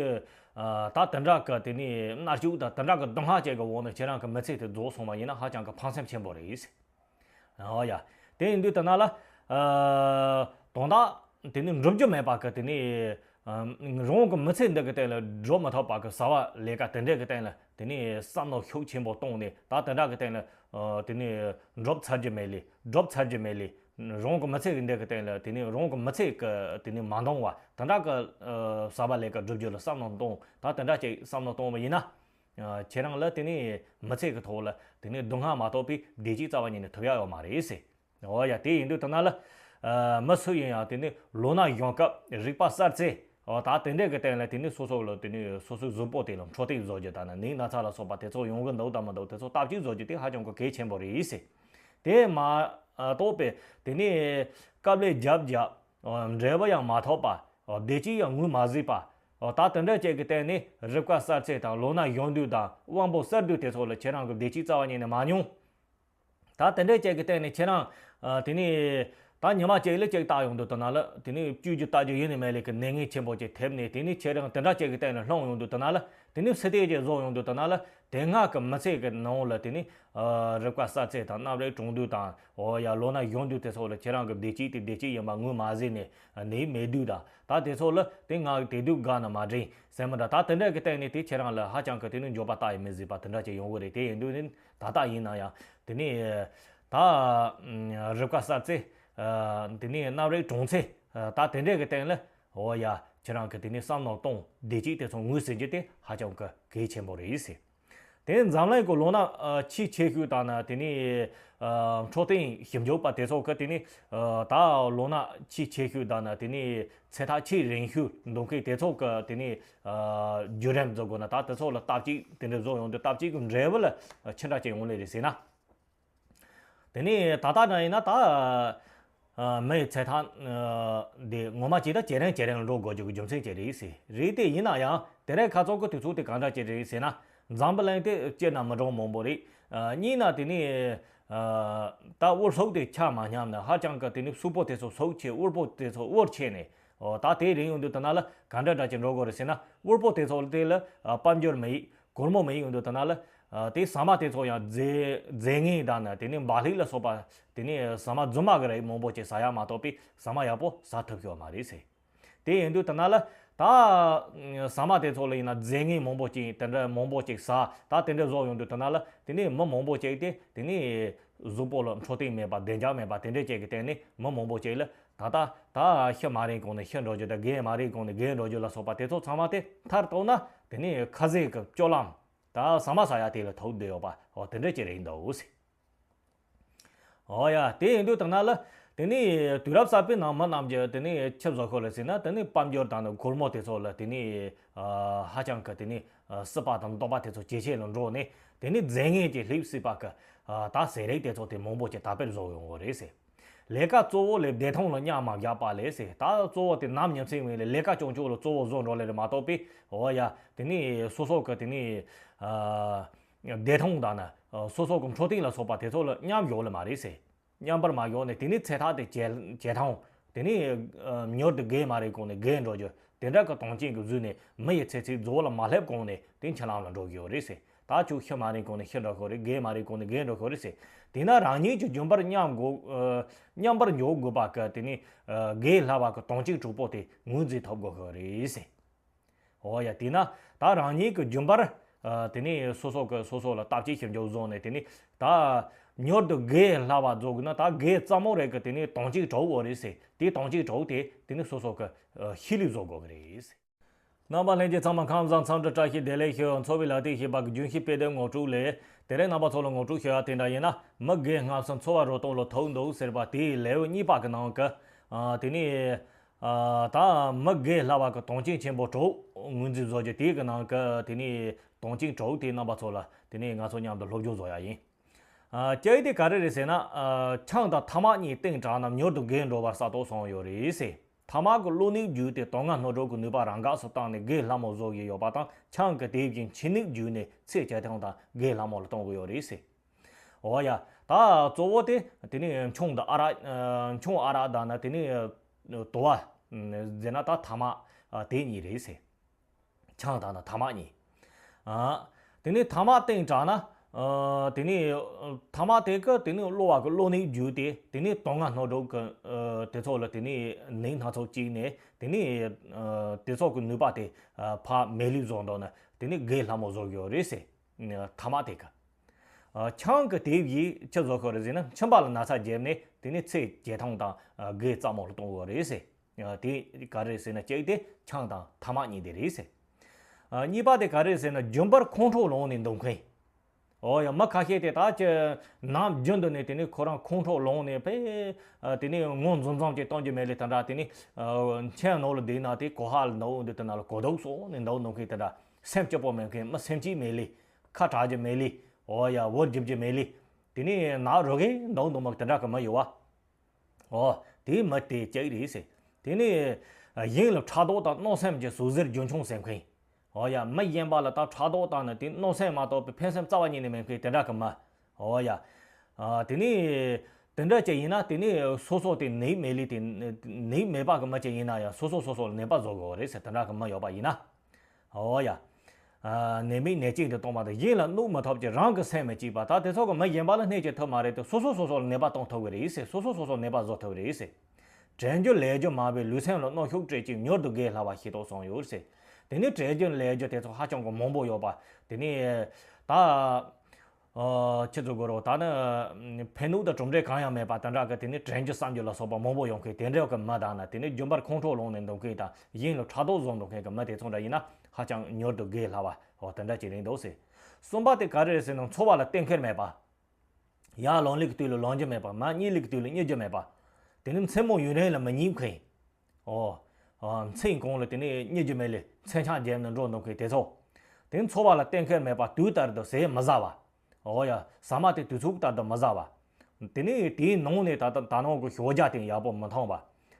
ད་དེ་འདྲ་གི་དེ་ནི་མནར་གཅོད་དང་དེ་འདྲ་གི་སྡུག་བསྔལ་ཅན་གི་འོག་ནས་ཁྱེད་རང་གི་མི་ཚེ་དེ་རྫོགས་སོང་བ་ཡིན་ན་ཧ་ཅང་གི་ཕངས་སེམས་ཆེན་པོ་རེད། ཨོ་ཡ། དེ་ཡིན་དུས་དེ་ན་ལ་དོན་དག་དེ་ནི་འགྲུབ་རྒྱུ་མེད་པ་གི་དེ་ནི་རང་གི་མི་ཚེ་འདི་གི་སྟེང་ལ་འགྲུབ་མི་ཐུབ་པ་གི་བྱ་བ་ལས་ཀ་དེ་འདྲ་གི་སྟེང་ལ་དེ་ནི་བསམ་བློ་ཤུགས་ཆེན་པོ་བཏང་ནས་ད་དེ་འདྲ་གི་སྟེང་ལ་དེ་ནི་འགྲུབ་ཚར་རྒྱུ་མེད་ལས་འགྲུབ་ཚར་རྒྱུ་མེད་ལས། རང་གི་མི་ཚེ་གི་འདི་གི་སྟེང་ལ་དེ་ནི་རང་གི་མི་ཚེ་གི་དེ་ནི་མ་འདང་བ་དེ་འདྲ་གི་བྱ་བ་ལས་ཀ་སྒྲུབ་རྒྱུ་ལ་བསམ་བློ་གཏོང་ད་དེ་འདྲ་ཅིག་བསམ་བློ་གཏོང་བ་ཡིན་ན། ཁྱེད་རང་ལ་དེ་ནི་མི་ཚེ་གི་ཐོག་ལ་དེ་ནི་སྡུག་བསྔལ་མ་གཏོགས་པའི་བདེ་སྐྱིད་རྩ་བ་ཉིད་ནས་ཐོབ་ཡ་ཡོད་མ་རེད་ཟེར། འོ་ཡ། དེ་ཡིན་དུས་དེ་ན་ལ་མི་སུ་ཡིན་ཡང་དེ་ནི་ལོ་ན་གཞོན་སྐབས་རིག་པ་གསར་ཚེ་འོ་ད་དེ་འདྲ་གི་སྟེང་ལ་དེ་ནི་སོ་སོ་ལ་དེ་ནི་སོ་སོའི་གཟུགས་པོ་དེ་ལ་འཕྲོད་བསྟེན་བཟོ་རྒྱུ་དང་ནི་ནད་ན་ཚ་ལ་སོགས་པ་དེ་ཚོ་ཡོང་གི་འདུག་དང་མི་འདུག་དེ་ཚོ་བརྟག་དཔྱད་བཟོ་རྒྱུ་དེ་ཧ་ཅང་གི་གལ་ཆེན་པོ་རེད་ཟེར། དེ་མ་གཏོགས་པའི་དེ་ནས་དཀའ་ལས་རྒྱབ་རྒྱབ་འབྲས་བུ་ཡང་མ་ཐོབ་པ་བདེ་སྐྱིད་ཡང་ངོས་མ་ཟིན་པ་ད་དེ་འདྲ་ཅིག་གི་སྟེང་ནས་རིག་པ་གསར་ཚེ་དང་ལོ་ན་གཞོན་དུས་དང་དབང་པོ་གསར་དུས་དེ་ཚོ་ལ་ཁྱེད་རང་གི་བདེ་སྐྱིད་རྩ་བ་ཉིད་ནས་མ་མྱོང་། ད་དེ་འདྲ་ཅིག་གི་སྟེང་ནས་ཁྱེད་རང་དེ་ནས་ད་ཉི་མ་གཅིག་ལ་གཅིག་བལྟ་ཡོང་དུས་དེ་ན་ལ་དེ་ནས་བཅོས་རྒྱུ་ལྟ་རྒྱུ་ཡེ་ནས་མེད་ལས་ཀི་ནད་ངན་ཆེན་པོ་ཅིག་ཐེབས་ནས་དེ་ནས་ཁྱེད་རང་དེ་འདྲ་ཅིག་གི་སྟེང་ནས་ལྷུང་ཡོང་དུས་དེ་ན་ལ་དེ་ནས་སི་ཏེ་ཅིག་བཟོ་ཡོང་དུས་དེ་ན་ལ་དེ་སྔ་གི་མི་ཚེ་གི་ནང་ལ་དེ་ནས་རིག་པ་གསར་ཚེ་དང་རྣམ་རིག་གྲོང་དུས་དང་འོ་ཡ་ལོ་ན་གཞོན་དུས་དེ་ཚོ་ལ་ཁྱེད་རང་གི་བདེ་སྐྱིད་དེ་བདེ་སྐྱིད་ཡིན་པ་ངོས་མ་ཟིན་ནས་ནད་མེད་དུས་དང་ད་དེ་ཚོ་ལ་དེ་སྔ་དེ་དུས་དགའ་ན་མ་དྲན་ཟེར་མི་འདྲ་ད་དེ་འདྲ་གི་སྟེང་ནས་དེ་ཁྱེད་རང་ལ་ཧ་ཅང་གི་དེ་ནས་འགྱོད་པ་ལྟ་ཡི་མི་ཟིན་པ་དེ་འདྲ་ཅིག་ཡོང་གི་རེད། དེ་ཡིན་དུས་ནི་ད་ལྟ་ཡིན་ན་ཡང་དེ་ནས་ད་རིག་པ་གསར་ཚེ་དེ་ནས་རྣམ་རིག་གྲོང་ཚེ་ད་དེ་འདྲ་གི་སྟེང་ལ་འོ་ཡ་ཁྱེད་རང་གི་དེ་ནས་བསམ་བློ་གཏོང་བདེ་སྐྱིད་དེ་ཚོ་ངོས་ཟིན་རྒྱུ་དེ་ཧ་ཅང་གི་གལ་ཆེན་པོ་རེད་ཟེར། དེ་འཛམ་གླིང་གི་ལོ་ན་ཆེས་ཆེ་ཤོས་དང་ན་དེ་ནས་འཕྲོད་བསྟེན་ཞིབ་འཇུག་པ་དེ་ཚོ་གི་དེ་ནས་ད་ལོ་ན་ཆེས་ཆེ་ཤོས་དང་ན་དེ་ནས་ཚེ་ཐག་ཆེས་རིང་ཤོས་འདུག་མཁན་དེ་ཚོ་གི་དེ་ནས་བརྒྱུད་རིམ་བཟོ་དགོས་ན་ད་དེ་ཚོ་ལ་བརྟག་དཔྱད་དེ་འདྲ་བཟོ་ཡོང་དུས་བརྟག་དཔྱད་ཀྱི་འབྲས་བུ་ལ་ཕྱི་འདྲ་ཅིག་ཡོང་ལེ་རེད་ཟེར་ན། དེ་ནས་ད་ལྟ་འདྲ་ཡིན་ན་ད་མི་ཡི་ཚེ་ཐག་དེ་ངོ་མ་ཅིག་ད་ཇེ་རིང་ཇེ་རིང་འགྲོ་དགོས་རྒྱུ་གི་རྒྱུ་མཚན་ཅིག་རེད་ཟེར། རེད་དེ་ཡིན་ན་ཡང་དེ་རིང་ཁ་སང་གི་དུས་ཚོད་དེ་གང་འདྲ་ཅིག་རེད་ཟེར་ན་འཛམ་བུ་གླིང་དེ་སྤྱིར་ན་མི་གྲངས་མང་པོ་རེད། གཉིས་ན་དེ་ནས་ད་དབུལ་ཕོངས་དེ་ཆ་མ་མཉམ་ན་ཧ་ཅང་གི་དེ་ནས་ཕྱུག་པོ་དེ་ཚོ་ཕྱུག་ཆེ་དབུལ་པོ་དེ་ཚོ་དབུལ་ཆེ་ནས་ད་དེ་རིང་ཡོང་དུས་དེ་ན་ལ་གང་འདྲ་འདྲ་ཅིག་འགྲོ་དགོས་རེད་ཟེར་ན་དབུལ་པོ་དེ་ཚོ་དེ་ལ་དཔལ་འབྱོར་མི་ཡིག་སྒོར་མོ་མི་ཡིན་འདུག་དེ་ན་ལ། དེ་ཟ་མ་དེ་ཚོ་ཡང་རྫས་རྫས་ངན་དང་ནི་དེ་ནས་འབའ་ལྷིག་ལ་སོགས་པ་དེ་ནས་ཟ་མ་རྫུན་མ་གི་རིགས་མང་པོ་ཅིག་ཟ་ཡ་མ་གཏོགས་པའི་ཟ་མ་ཡག་པོ་ཟ་ཐུབ་ཤོག་མ་རེད་ཟེར། དེ་ཡིན་དུས་དེ་ན་ལ་ད་ཟ་མ་དེ་ཚོ་ལ་ཡིན་ན་རྫས་ངན་མང་པོ་ཅིག་དེ་འདྲ་མང་པོ་ཅིག་ཟ་ད་དེ་འདྲ་བཟོ་ཡོང་དུས་དེ་ན་ལ་དེ་ནས་མི་མང་པོ་ཅིག་དེ་དེ་ནས་ གཟུགས་པོ་ལ་འཕྲོད་བསྟེན་མེད་པ་བདེ་འཇགས་མེད་པ་དེ་འདྲའི་ཅིག་གི་སྟེང་ནས་མི་མང་པོ་ཅིག་ལ་ད་ལྟ་ད་ཤི་མ་རན་གོང་ནས་ཤི་འགྲོ་རྒྱུ་དང་རྒས་མ་རན་གོང་ནས་རྒས་འགྲོ་རྒྱུ་ལ་སོགས་པ་དེ་ཚོ་ཚང་མ་དེ་མཐར་གཏུགས་ན་དེ་ནས་ཁ་ཟས་ཀྱི་སྤྱོད་ལམ་ད་ཟ་མ་ཟ་ཡ་དེ་ལ་ཐུག་བསྡད་ཡོད་པ་འོ་དེ་འདྲ་ཅིག་རེད་འདུག་ཟེར། འོ་ཡ་དེ་ཡིན་དུས་ད་ན་ལ་དེ་ནས་དུས་རབས་གསར་པའི་ནང་མི་རྣམས་ཀྱི་དེ་ནས་ཆབ་བཟོ་ཁོ་ལ་ཟེར་ན་དེ་ནས་དཔལ་འབྱོར་དང་ནི་སྒོར་མོ་དེ་ཚོ་ལ་དེ་ནས་ཧ་ཅང་གི་དེ་ནས་སྲིད་པ་དང་འདོད་པ་དེ་ཚོ་ཇེ་ཆེ་ལ་འགྲོ་ནས་དེ་ནས་རྫས་ངན་གྱི་ལྷུག་སྲིད་པ་གི་ད་ཟས་རིགས་དེ་ཚོ་དེ་མང་པོ་ཅིག་དར་སྤེལ་བཟོ་ཡོང་གི་རེད་ཟེར། ལས་ཀ་གཙོ་བོ་ལས་བདེ་ཐང་ལ་མཉམ་མ་བཞག་པ་ལས་ཟེར། ད་གཙོ་བོ་དེ་ནམ་ཉིན་མཚན་མིན་ལས་ལས་ཀ་ཅུང་ཅུང་ལ་གཙོ་བོ་བཟོ་འགྲོ་ལེ་རེད་མ་གཏོགས་པས། འོ་ཡ་དེ་ནི་སོ་སོ་གི་དེ་ནི་བདེ་ཐང་དང་ན་སོ་སོ་གི་འཕྲོད་བསྟེན་ལ་སོགས་པ་དེ་ཚོ་ལ་མཉམ་ཡོད་ལ་མ་རེད་ཟེར། མཉམ་པར་མ་ཡོད་ནས་དེ་ནི་ཚེ་ཐག་དེ་ཇེ་ཇེ་ཐང་། དེ་ནི་མྱུར་དུ་རྒས་མ་རེད་གོང་ནས་རྒས་འགྲོ་རྒྱུ་དེ་འདྲ་གི་དོན་རྐྱེན་གྱི་བཟོས་ནས་མི་ཡི་ཚེ་ཚད་རྫོགས་ལ་མ་སླེབས་གོང་ནས་དེ་འཆི་ལམ་ལ་འགྲོ་གི་ཡོད་རེད་ཟེར། ད་ཁྱོད་ཤི་མ་རན་གོང་ནས་ཤི་འགྲོ་ཤོག་རེད། རྒས་མ་རན་གོང་ནས་རྒས་འགྲོ་ཤོག་རེད་ཟེར། དེས་ན་རང་ཉིད་ཀྱི་རྒྱུན་པར་མཉམ་དགོས། ཨ། མཉམ་པར་འཇོག་དགོས་པ་གི་དེ་ནི་ཨ་རྒས་སླ་བ་གི་དོན་རྐྱེན་དྲུག་པོ་དེ་ངོས་འཛིན་ཐུབ་དགོས་ཤོག་རེད་ཟེར། འོ་ཡ་དེས་ན་ད་རང་ཉིད་ཀྱི་རྒྱུན་པར་ཨ་དེ་ནི་སོ་སོ་གི་སོ་སོ་ལ་བརྟག་དཔྱད་ཞིབ་འཇུག་བཟོ་ནས་དེ་ནི་ད་མྱུར་དུ་རྒས་སླ་བ་བཟོ་དགོས་ན་ད་རྒས་རྩ་མོ་རེད་གི་དེ་ནི་དོན་རྐྱེན་དྲུག་པོ་རེད་ཟེར། དེའི་དོན་རྐྱེན་དྲུག་དེ་དེ་ནི་སོ་སོ་གི་ཨ་ཤེས་ལུགས་བཟོ་དགོས་གི་རེད་ཟེར། རྣམ་པ་ལྷན་རྒྱས་ཚང་མ་ཁམས་བཟང་འཚམས་འདྲི་བཀྲ་ཤིས་བདེ་ལེགས་ཞུ། འཚོ་བའི་ལག་དེབ་ཞེས་པ་གི་རྒྱུན་ཤེས་དཔེ་དེབ་ངོ་སྤྲོད་ལས། དེ་རིང་རྣམ་པ་ཚོ་ལ་ངོ་སྤྲོད་ཞུ་ཡ་དེ་འདྲ་ཡིན་ན། མི་རྒས་སྔ་སེམས་འཚོ་བ་རོལ་སྟངས་ལ་ཐུག་འདུག་ཟེར་བ་དེའི་ལེའུ་གཉིས་པ་གི་ནང་གི་ཨ་དེ་ནི་ཨ་ད་མི་རྒས་སླ་བ་གི་དོན་རྐྱེན་ཆེན་པོ་དྲུག་ངོས་འཛིན་བཟོ་རྒྱུ་དེ་གི་ནང་གི་དེ་ནི་དོན་རྐྱེན་དྲུག་དེ་རྣམ་པ་ཚོ་ལ་དེ་ནི་ང་ཚོ་མཉམ་དུ་སློབ་སྦྱོང་བཟོ་ཡ་ཡིན། ཨ་སྐྱེ་དེ་ག་རེ་རེད་ཟེར་ན། ཨ་ཆང་དང་ཐ་མག་གཉིས་སྟེང་དྲགས་ན་མྱུར་དུ་རྒས་འགྲོ་བར་ས་ཐོག་སོང་ཡོད་རེད་ཟེར། ཐ་མག་གི་གློ་ནད་བརྒྱུད་དེ་དོན་ལྔ་སྣོད་དྲུག་གི་ནུས་པ་རང་འགག་སུ་བཏང་ནས་རྒས་སླ་མོ་བཟོ་གི་ཡོད་པ་དང་། ཆང་གི་དེ་བཞིན་ཕྱི་ནད་བརྒྱུད་ནས་ཚེ་ཇེ་ཐང་དང་རྒས་སླ་མོ་ལ་གཏོང་གི་ཡོད་རེད་ཟེར། འོ་ཡ། ད་གཙོ་བོ་དེ་དེ་ནི་ཆང་དང་ཨ་རག་ཨ་ཆང་ཨ་རག་དང་ན་དེ་ནི་དུ་བ་ཟེར་ན་ད་ཐ་མག་ཨ་དེ་གཉིས་རེད་ཟེར། ཆང་དང་ན་ཐ་མག་གཉིས། ཨ། དེ་ནས་ཐ་མག་སྟེང་དྲགས་ན། ཨ། དེ་ནས་ཐ་མག་དེ་གི་དེ་ནས་གློ་བ་གི་གློ་ནད་བརྒྱུད་དེ་དེ་ནས་དོན་ལྔ་སྣོད་དྲུག་གི་ཨ་དེ་ཚོ་ལ་དེ་ནས་ནད་སྣ་ཚོགས་བཅུག་ནས་དེ་ནས་ཨ་དེ་ཚོ་གི་ནུས་པ་དེ་ཨ་ཕར་མེད་ལུགས་བཟོ་འདུག་ན་དེ་ནས་རྒས་སླ་མོ་བཟོ་གི་ཡོད་རེད་ཟེར། ཐ་མག་དེ་གི། ཨ། ཆང་གི་དེབ་ཡིས་ཅི་བཟོ་ཤོག་རེད་ཟེར་ན་མཆིན་པ་ལ་ན་ཚ་བརྒྱབ་ནས་དེ་ནས་ཚེ་ཇེ་ཐང་དང་ཨ་རྒས་རྩ་མོ་ལ་གཏོང་གི་རེད་ཟེར། ཨ། དེ་ག་རེ་ཟེར་ན་གཅིག་དེ་ཆང་དང་ཐ་མག་གཉིས་དེ་རེད་ཟེར། ཨ། གཉིས་པ་དེ་ག་རེ་ཟེར་ན་རྒྱུན་པར་ཁོང་ཁྲོ་ལངས་ནས་འདུག་མཁན། འོ་ཡ། མི་ཁ་ཤས་དེ་ད་ཅི་ནམ་རྒྱུན་དུ་ནས་དེ་ནས་ཁོ་རང་ཁོང་ཁྲོ་ལངས་ནས་ཕེ། ཨ། དེ་ནས་ངོ་འཛུམ་འཛུམ་ཅིག་གཏོང་རྒྱུ་མེད་ལེ་དེ་འདྲ། དེ་ནས་ཨ་མཆན་ནང་ལ་བསྡད་ན་དེ་གོ་ཧ་ལ་འདུག་འདི་དེ་ན་ལ་གོ་ལྡོག་སོང་ནས་འདུག་འདུག་མཁན་དེ་འདྲ། སེམས་སྐྱིད་པོ་མེད་མཁན། མི་སེམས་སྐྱིད་མེད་ལེ། ཁ་གྲག་རྒྱུ་མེད་ལེ། འོ་ཡ། འུར་རྒྱབ་རྒྱུ་མེད་ལེ། དེ་ནས་ནག་རུ་གེ་འདུག་འདུག་མ་དེ་འདྲ་གི་མི་ཡོད་བ། འོ། དེ་མི་དེ་གཅིག་རེད་ཟེར། དེ་ནས་གཞན་ལ་ཕྲག་དོག་དང་གནོད་སེམས་ཀྱི་ཟུག་གཟེར་རྒྱུ་མཚུངས་སེམས་མཁན། འོ་ཡ། མི་གཞན་པ་ལ་ད་ཕྲག་དོག་དང་ནི་དེ་གནོད་སེམས་མ་གཏོགས་པའི་ཕན་སེམས་རྩ་བ་ཉིད་ནས་མེད་མཁན་དེ་འདྲ་གི་མི། འོ་ཡ། ཨ། དེ་ནས་དེ་འདྲ་ཅིག་ཡིན་ན་དེ་ནས་སོ་སོ་དེ་ནད་མེད་ལེ། དེ་ནད་མེད་པ་གི་མི་ཅིག་ཡིན་ན་ཡང་སོ་སོ་སོ་སོ་ལ་ནད་པ་བཟོ་དགོས་རེད་ཟེར། དེ་འདྲ་གི་མི་ཡོད་པ་ཡིན་ན། འོ་ཡ། ཨ། ནད་མེད་ནད་གཅིག་ཏུ་གཏོང་བ་དང་གཞན་ལ་གནོད་མི་ཐུབ་ཅིང་རང་གི་སེམས་མི་སྐྱིད་པ། ད་དེ་ཚོ་གི་མི་གཞན་པ་ལ་གནོད་བྱེད་ཐུབ་མ་རེད་དེ། སོ་སོ་སོ་སོ་ལ་ནད་པ་གཏོང་ཐུབ་ཀྱི་རེད་ཟེར། སོ་སོ་སོ་སོ་ནད་པ་བཟོ་ཐུབ་ཀྱི་རེད་ཟེར། དྲན་རྒྱུ་ལས་རྒྱུ་མང་བས་ལུས་སེམས་ལ་གནོན་ཤུགས་སྤྲད་ཅིང་མྱུར་དུ་རྒས་སླ་བ་ཞིག་ཏུ་སོང་ཡོད་ཟེར། དེ་ནས་དྲན་རྒྱུ་ལས་རྒྱུ་དེ་ཚོ་ཧ་ཅང་གི་མང་པོ་ཡོད་པ། དེ་ནས་ད། ཨ། ཆི་ཟེར་དགོས་རེད། ད་ནི་ཕན་གནོད་དང་གྲུབ་འབྲས་གང་ཡང་མེད་པ་དེ་འདྲ་གི་དེ་ནི་དྲན་རྒྱུ་བསམ་རྒྱུ་ལ་སོགས་པ་མང་པོ་ཡོང་མཁན་དེ་འདྲ་གི་མི་དང་ནི། དེ་ནི་རྒྱུན་པར་ཁོང་ཁྲོ་ལངས་ནས་འདུག་མཁན་དང་གཞན་ལ་ཕྲག་དོག་བཟོ་འདུག་མཁན་གི་མི་དེ་ཚོ་འདྲ་ཡིན་ན་ཧ་ཅང་མྱུར་དུ་རྒས་སླ་བ། འོ། དེ་འདྲ་ཅིག་རེད་འདུག་ཟེར། གསུམ་པ་དེ་ག་རེ་རེད་ཟེར་ན་འཚོ་བ་ལ་གཏན་འཁེལ་མེད་པ། ཡར་ལངས་ལུགས་དུས་ལ་ལངས་རྒྱུ་མེད་པ། མར་སྙེག་ལུགས་དུས་ལ་སྙེག་རྒྱུ་མེད་པ། དེ་ནི་མཚན་མོ་ཡུན་རིང་ལ་མི་སྙེག་མཁན། ཨོ། ཨ། མཚན་གང་ལ་དེ་ནས་སྙེག་རྒྱུ་མེད་ལེ། མཚན་ཆང་བརྒྱབ་ནས་འགྲོ་འདུག་མཁན་དེ་ཚོ། དེ་ནི་འཚོ་བ་ལ་གཏན་འཁེལ་མེད་པ། དུས་ལྟར་དུ་ཟས་མི་ཟ་བ། ཨོ་ཡ། ཟ་མ་དེ་དུས་ཚོད་ལྟར་དུ་མི་ཟ་བ། དེ་ནས་དེའི་ནང་ནས་ད་ལྟ་ད་ནང་གི་ཞོགས་ཇ་དེ་ཡག་པོ་མི་འཐུང་བ།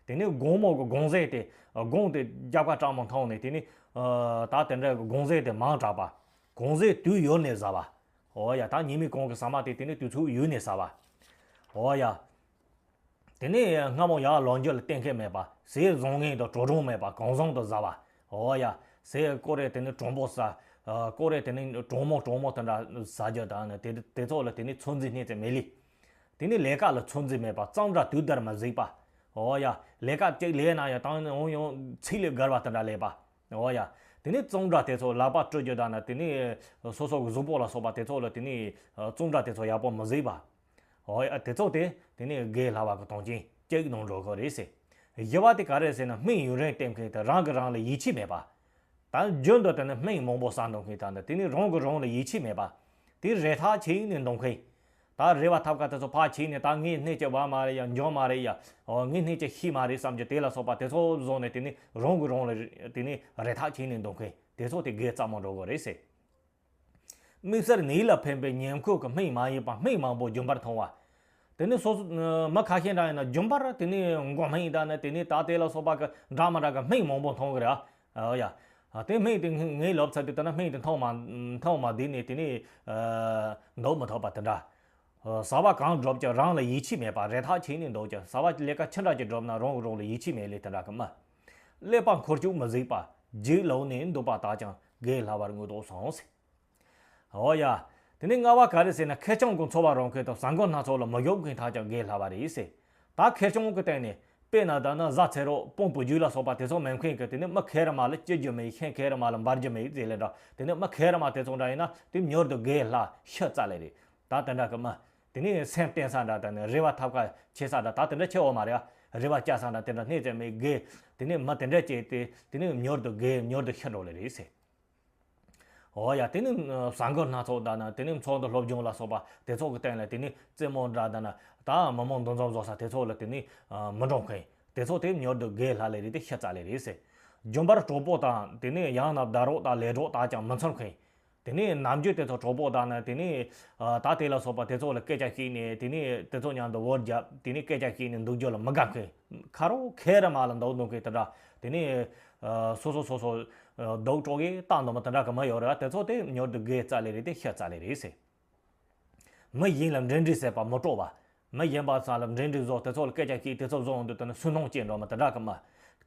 དེ་ནས་དགོང་མོ་གི་དགོང་ཟས་དེ། དགོང་དེ་རྒྱབ་ཁ་སྐྲག་མི་འཐུང་ནས། དེ་ནས་ཨ་ད་དེ་འདྲ་གི་དགོང་ཟས་དེ་མང་དྲགས་པ། དགོང་ཟས་དུས་ཡོལ་ནས་ཟ་བ། ཨོ་ཡ། ད་ཉི་མའི་གོང་གི་ཟ་མ་དེ་དེ་ནས་དུས་ཚོད་ཡོལ་ནས་ཟ་བ། ཨོ་ཡ། དེ་ནས་སྔ་མོ་ཡར་ལངས་རྒྱུ་ལ་གཏན་འཁེལ་མེད་པ། ཟས་བཟང་ངན་དང་དྲོ་གྲང་མེད་པ། གང་བཟང་དུ་ཟ་བ། ཨོ་ཡ། ཟས་ཀོ་རེ་དེ་ནས་དྲང་པོ་ཟ། ཨ། ཀོ་རེ་དེ་ནས་གྲང་མོ་གྲང་མོ་དེ་འདྲ་ཟ་རྒྱུ་དང་ནི། དེ་དེ་ཚོ་ལ་དེ་ནས་ཚོད་འཛིན་སྣེ་ཚན་མེད་ལེ། དེ་ནས་ལས་ཀ་ལ་ཚོད་འཛིན་མེད་པ། གཙང་སྦྲ་དུས་ལྟར་མ་གཟིགས་པ། ཨོ་ཡ། ལས་ཀ་གཅིག་ལས་ན་ཡང་ད་ནི་འོང་ཡང་ཚིག་ལས་བརྒལ་བ་དེ་འདྲ་ལས་པ། ཨོ་ཡ། དེ་ནས་གཙང་སྦྲ་དེ་ཚོ་ལག་པ་བཀྲུ་རྒྱུ་དང་ནི། དེ་ནས་སོ་སོ་གི་གཟུགས་པོ་ལ་སོགས་པ་དེ་ཚོ་ལ་དེ་ནས་གཙང་སྦྲ་དེ་ཚོ་ཡག་པོ་མི་གཟིགས་པ། འོ་ཡ། དེ་ཚོ་དེ་དེ་ནས་དགེ་བསླབ་པ་གི་དོན་རྐྱེན་གཅིག་ནང་འགྲོ་གི་རེད་ཟེར། བཞི་པ་དེ་ག་རེ་ཟེར་ན། སྨན་ཡུན་རིང་བསྟེན་མཁན་དེ་རང་གིས་རང་ལ་ཡིད་ཆེས་མེད་པ། ད་རྒྱུན་དུ་དེ་ནི་སྨན་མང་པོ་ཟ་འདོད་མཁན་དང་ནི་དེ་ནི་རང་གིས་རང་ལ་ཡིད་ཆེས་མེད་པ། དེ་རེ་ཐག་ཆད་ནས་འདོད་མཁན། ད་རེ་བ་ཐབས་ཀ་དེ་ཚོ་ཕར་ཆད་ནས། ད་ངས་སྣེ་གཅིག་བབས་མ་རེད་ཡ། འཇོན་མ་རེད་ཡ། འོ་ངས་སྣེ་གཅིག་ཤེས་མ་རེད་བསམ་རྒྱུ། དེ་ལ་སོགས་པ་དེ་ཚོ་བཟུང་ནས་དེ་ནི་རང་གིས་རང་ལ་དེ་ནི་རེ་ཐག་ཆད་ནས་འདོད་མཁན་དེ་ཚོ་དེ་དགེ་རྩ་མོ་འགྲོ་གི་རེད་ཟེར། དམིགས་བསལ་ནད་ལ་ཕན་པའི་ཉེན་ཁོག་གི་སྨན་མ་ཡིན་པ་སྨན་མང་པོ་རྒྱུན་པར་འཐུང་བ། དེ་ནི་སོ་སོ་མི་ཁ་ཤས་འདྲ་ཡིན་ན་རྒྱུན་པར་དེ་ནི་མགོ་སྨན་ཡིན་ད་ནི་དེ་ནི་ད་དེ་ལ་སོགས་པ་གི་འདྲ་མི་འདྲ་གི་སྨན་མང་པོ་འཐུང་གི་རེད་ཨ། ཨ་ཡ། དེ་སྨན་དེ་ངས་ལབ་ཚར་དུས་ད་ནི་སྨན་དེ་འཐུང་མ་འཐུང་མ་བསྡད་ནས་དེ་ནི་འདུག་མི་ཐུབ་པ་དེ་འདྲ། ཟ་བ་གང་བསྒྲུབས་ཀྱང་རང་ལ་ཡིད་ཆེས་མེད་པ། རེ་ཐག་ཆད་ནས་འདུག་ཀྱང་། ཟ་བ་ལས་ཀ་ཅི་འདྲ་ཅིག་བསྒྲུབས་ན་རང་གིས་རང་ལ་ཡིད་ཆེས་མེད་ལས་དེ་འདྲ་གི་མི། ཀླད་པ་འཁོར་སྐྱོད་མི་གཟིགས་པ། རྗེས་ལོག་ནས་འདུག་པ་དག་ཀྱང་དགེ་བསླབ་པར་ངོ་ཐོག་སོང་ཟེར། འོ་ཡ། དེ་ནས་ལྔ་བ་ག་རེ་ཟེར་ན། ཁེར་རྐྱང་གི་འཚོ་བ་རོལ་མཁན་དང་གསར་འགོད་སྣ་ཚོགས་ལ་མི་ཞུགས་མཁན་དག་ཀྱང་དགེ་བསླབ་པ་རེད་ཟེར། ད་ཁེར་རྐྱང་གི་སྟེང་ནས་དཔེར་ན་ད་ནི་བཟའ་ཚེ་རོགས་དཔོན་པོ་རྒྱུད་ལ་སོགས་པ་དེ་ཚོ་མེད་མཁན་གྱི་དེ་ནི་མི་ཁེར་མ་ལ་སྐྱིད་རྒྱུ་མེད། ཤིང་ཁེར་མ་ལ་འབར་རྒྱུ་མེད་ཟེར་ལས་འདྲ། དེ་ནི་མི་ཁེར་མ་དེ་ཚོ་འདྲ་ཡིན་ན་དེ་མྱུར་དུ་དགེ་བསླབ་ཤི་རྩ་ལས་རེད། ད་དེ་འདྲ་གི་མི། དེ་ནི་སེམས་བརྟན་ས་འདྲ། དེ་ནི་རེ་བ་ཐབས་ཀ་ཆེ་ས་འདྲ། ད་དེ་འདྲ་ཆེ་འོ་མ་རེད་ཨ། རེ་བ་བཅའ་ས་འདྲ་དེ་འདྲ་སྣེ་ཙམ་མེད། དགེ། དེ་ནི་མི་དེ་འདྲ་བྱས་ཏེ་དེ་ནི་མྱུར་དུ་དགེ་མྱུར་དུ་ཤི་འགྲོ་ལེ་རེད་ཟེར། འོ་ཡ། དེ་ནི་གསར་འགོད་སྣ་ཚོགས་དང་ནི་དེ་ནི་ཚོགས་འདུ་སློབ་སྦྱོང་ལ་སོགས་པ་དེ་ཚོ་གི་སྟེང་ལ་དེ་ནི་རྩེད་མོ་འདྲ་དང་ནི་ད་མི་མང་འདུ་འཛོམས་བཟོ་ས་དེ་ཚོ་ལ་དེ་ནི་མི་འགྲོ་མཁན་དེ་ཚོ་དེ་མྱུར་དུ་དགེ་བསླབ་ལེ་རེད་དེ་ཤི་རྩ་ལེ་རེད་ཟེར། རྒྱུན་པར་གྲོགས་པོ་དང་དེ་ནི་ཡང་ན་ཟླ་རོགས་དང་ལས་གྲོགས་དག་ཀྱང་མི་འཚོལ་མཁན། དེ་ནས་ནམ་རྒྱུན་དེ་ཚོ་གྲོགས་པོ་དང་ནི་དེ་ནས་ད་དེ་ལ་སོགས་པ་དེ་ཚོ་ལ་སྐད་ཆ་བཤད་ནས། དེ་ནས་དེ་ཚོ་མཉམ་དུ་འུར་རྒྱབ། དེ་ནས་སྐད་ཆ་བཤད་ནས་འདུག་རྒྱུ་ལ་མི་དགའ་མཁན། ཁ་རོག་ཁེར་རེ་མ་ལ་འདུག་འདུག་མཁན་དེ་འདྲ། དེ་ནས་སོ་སོ་སོ་སོ་སྡུག་གྲོགས་ཀྱིས་བཏང་འདུག་མི་དེ་འདྲ་གི་མི་ཡོད་རེད། དེ་ཚོ་དེ་མྱུར་དུ་དགེ་རྩ་ལེ་རེད་དེ་ཤི་རྩ་ལེ་རེད་ཟེར། མི་གཞན་ལ་འབྲེལ་འདྲིས་ཟེར་བ་མི་སྤྲོ་བ། མི་གཞན་པ་ཚང་ལ་འབྲེལ་འདྲིས་བཟོ། དེ་ཚོ་ལ་སྐད་ཆ་བཤད། དེ་ཚོ་བཟོ་འོང་དུས་དེ་ནི་སུན་སྣང་སྐྱེ་འགྲོ་མི་དེ་འདྲ་གི་མི།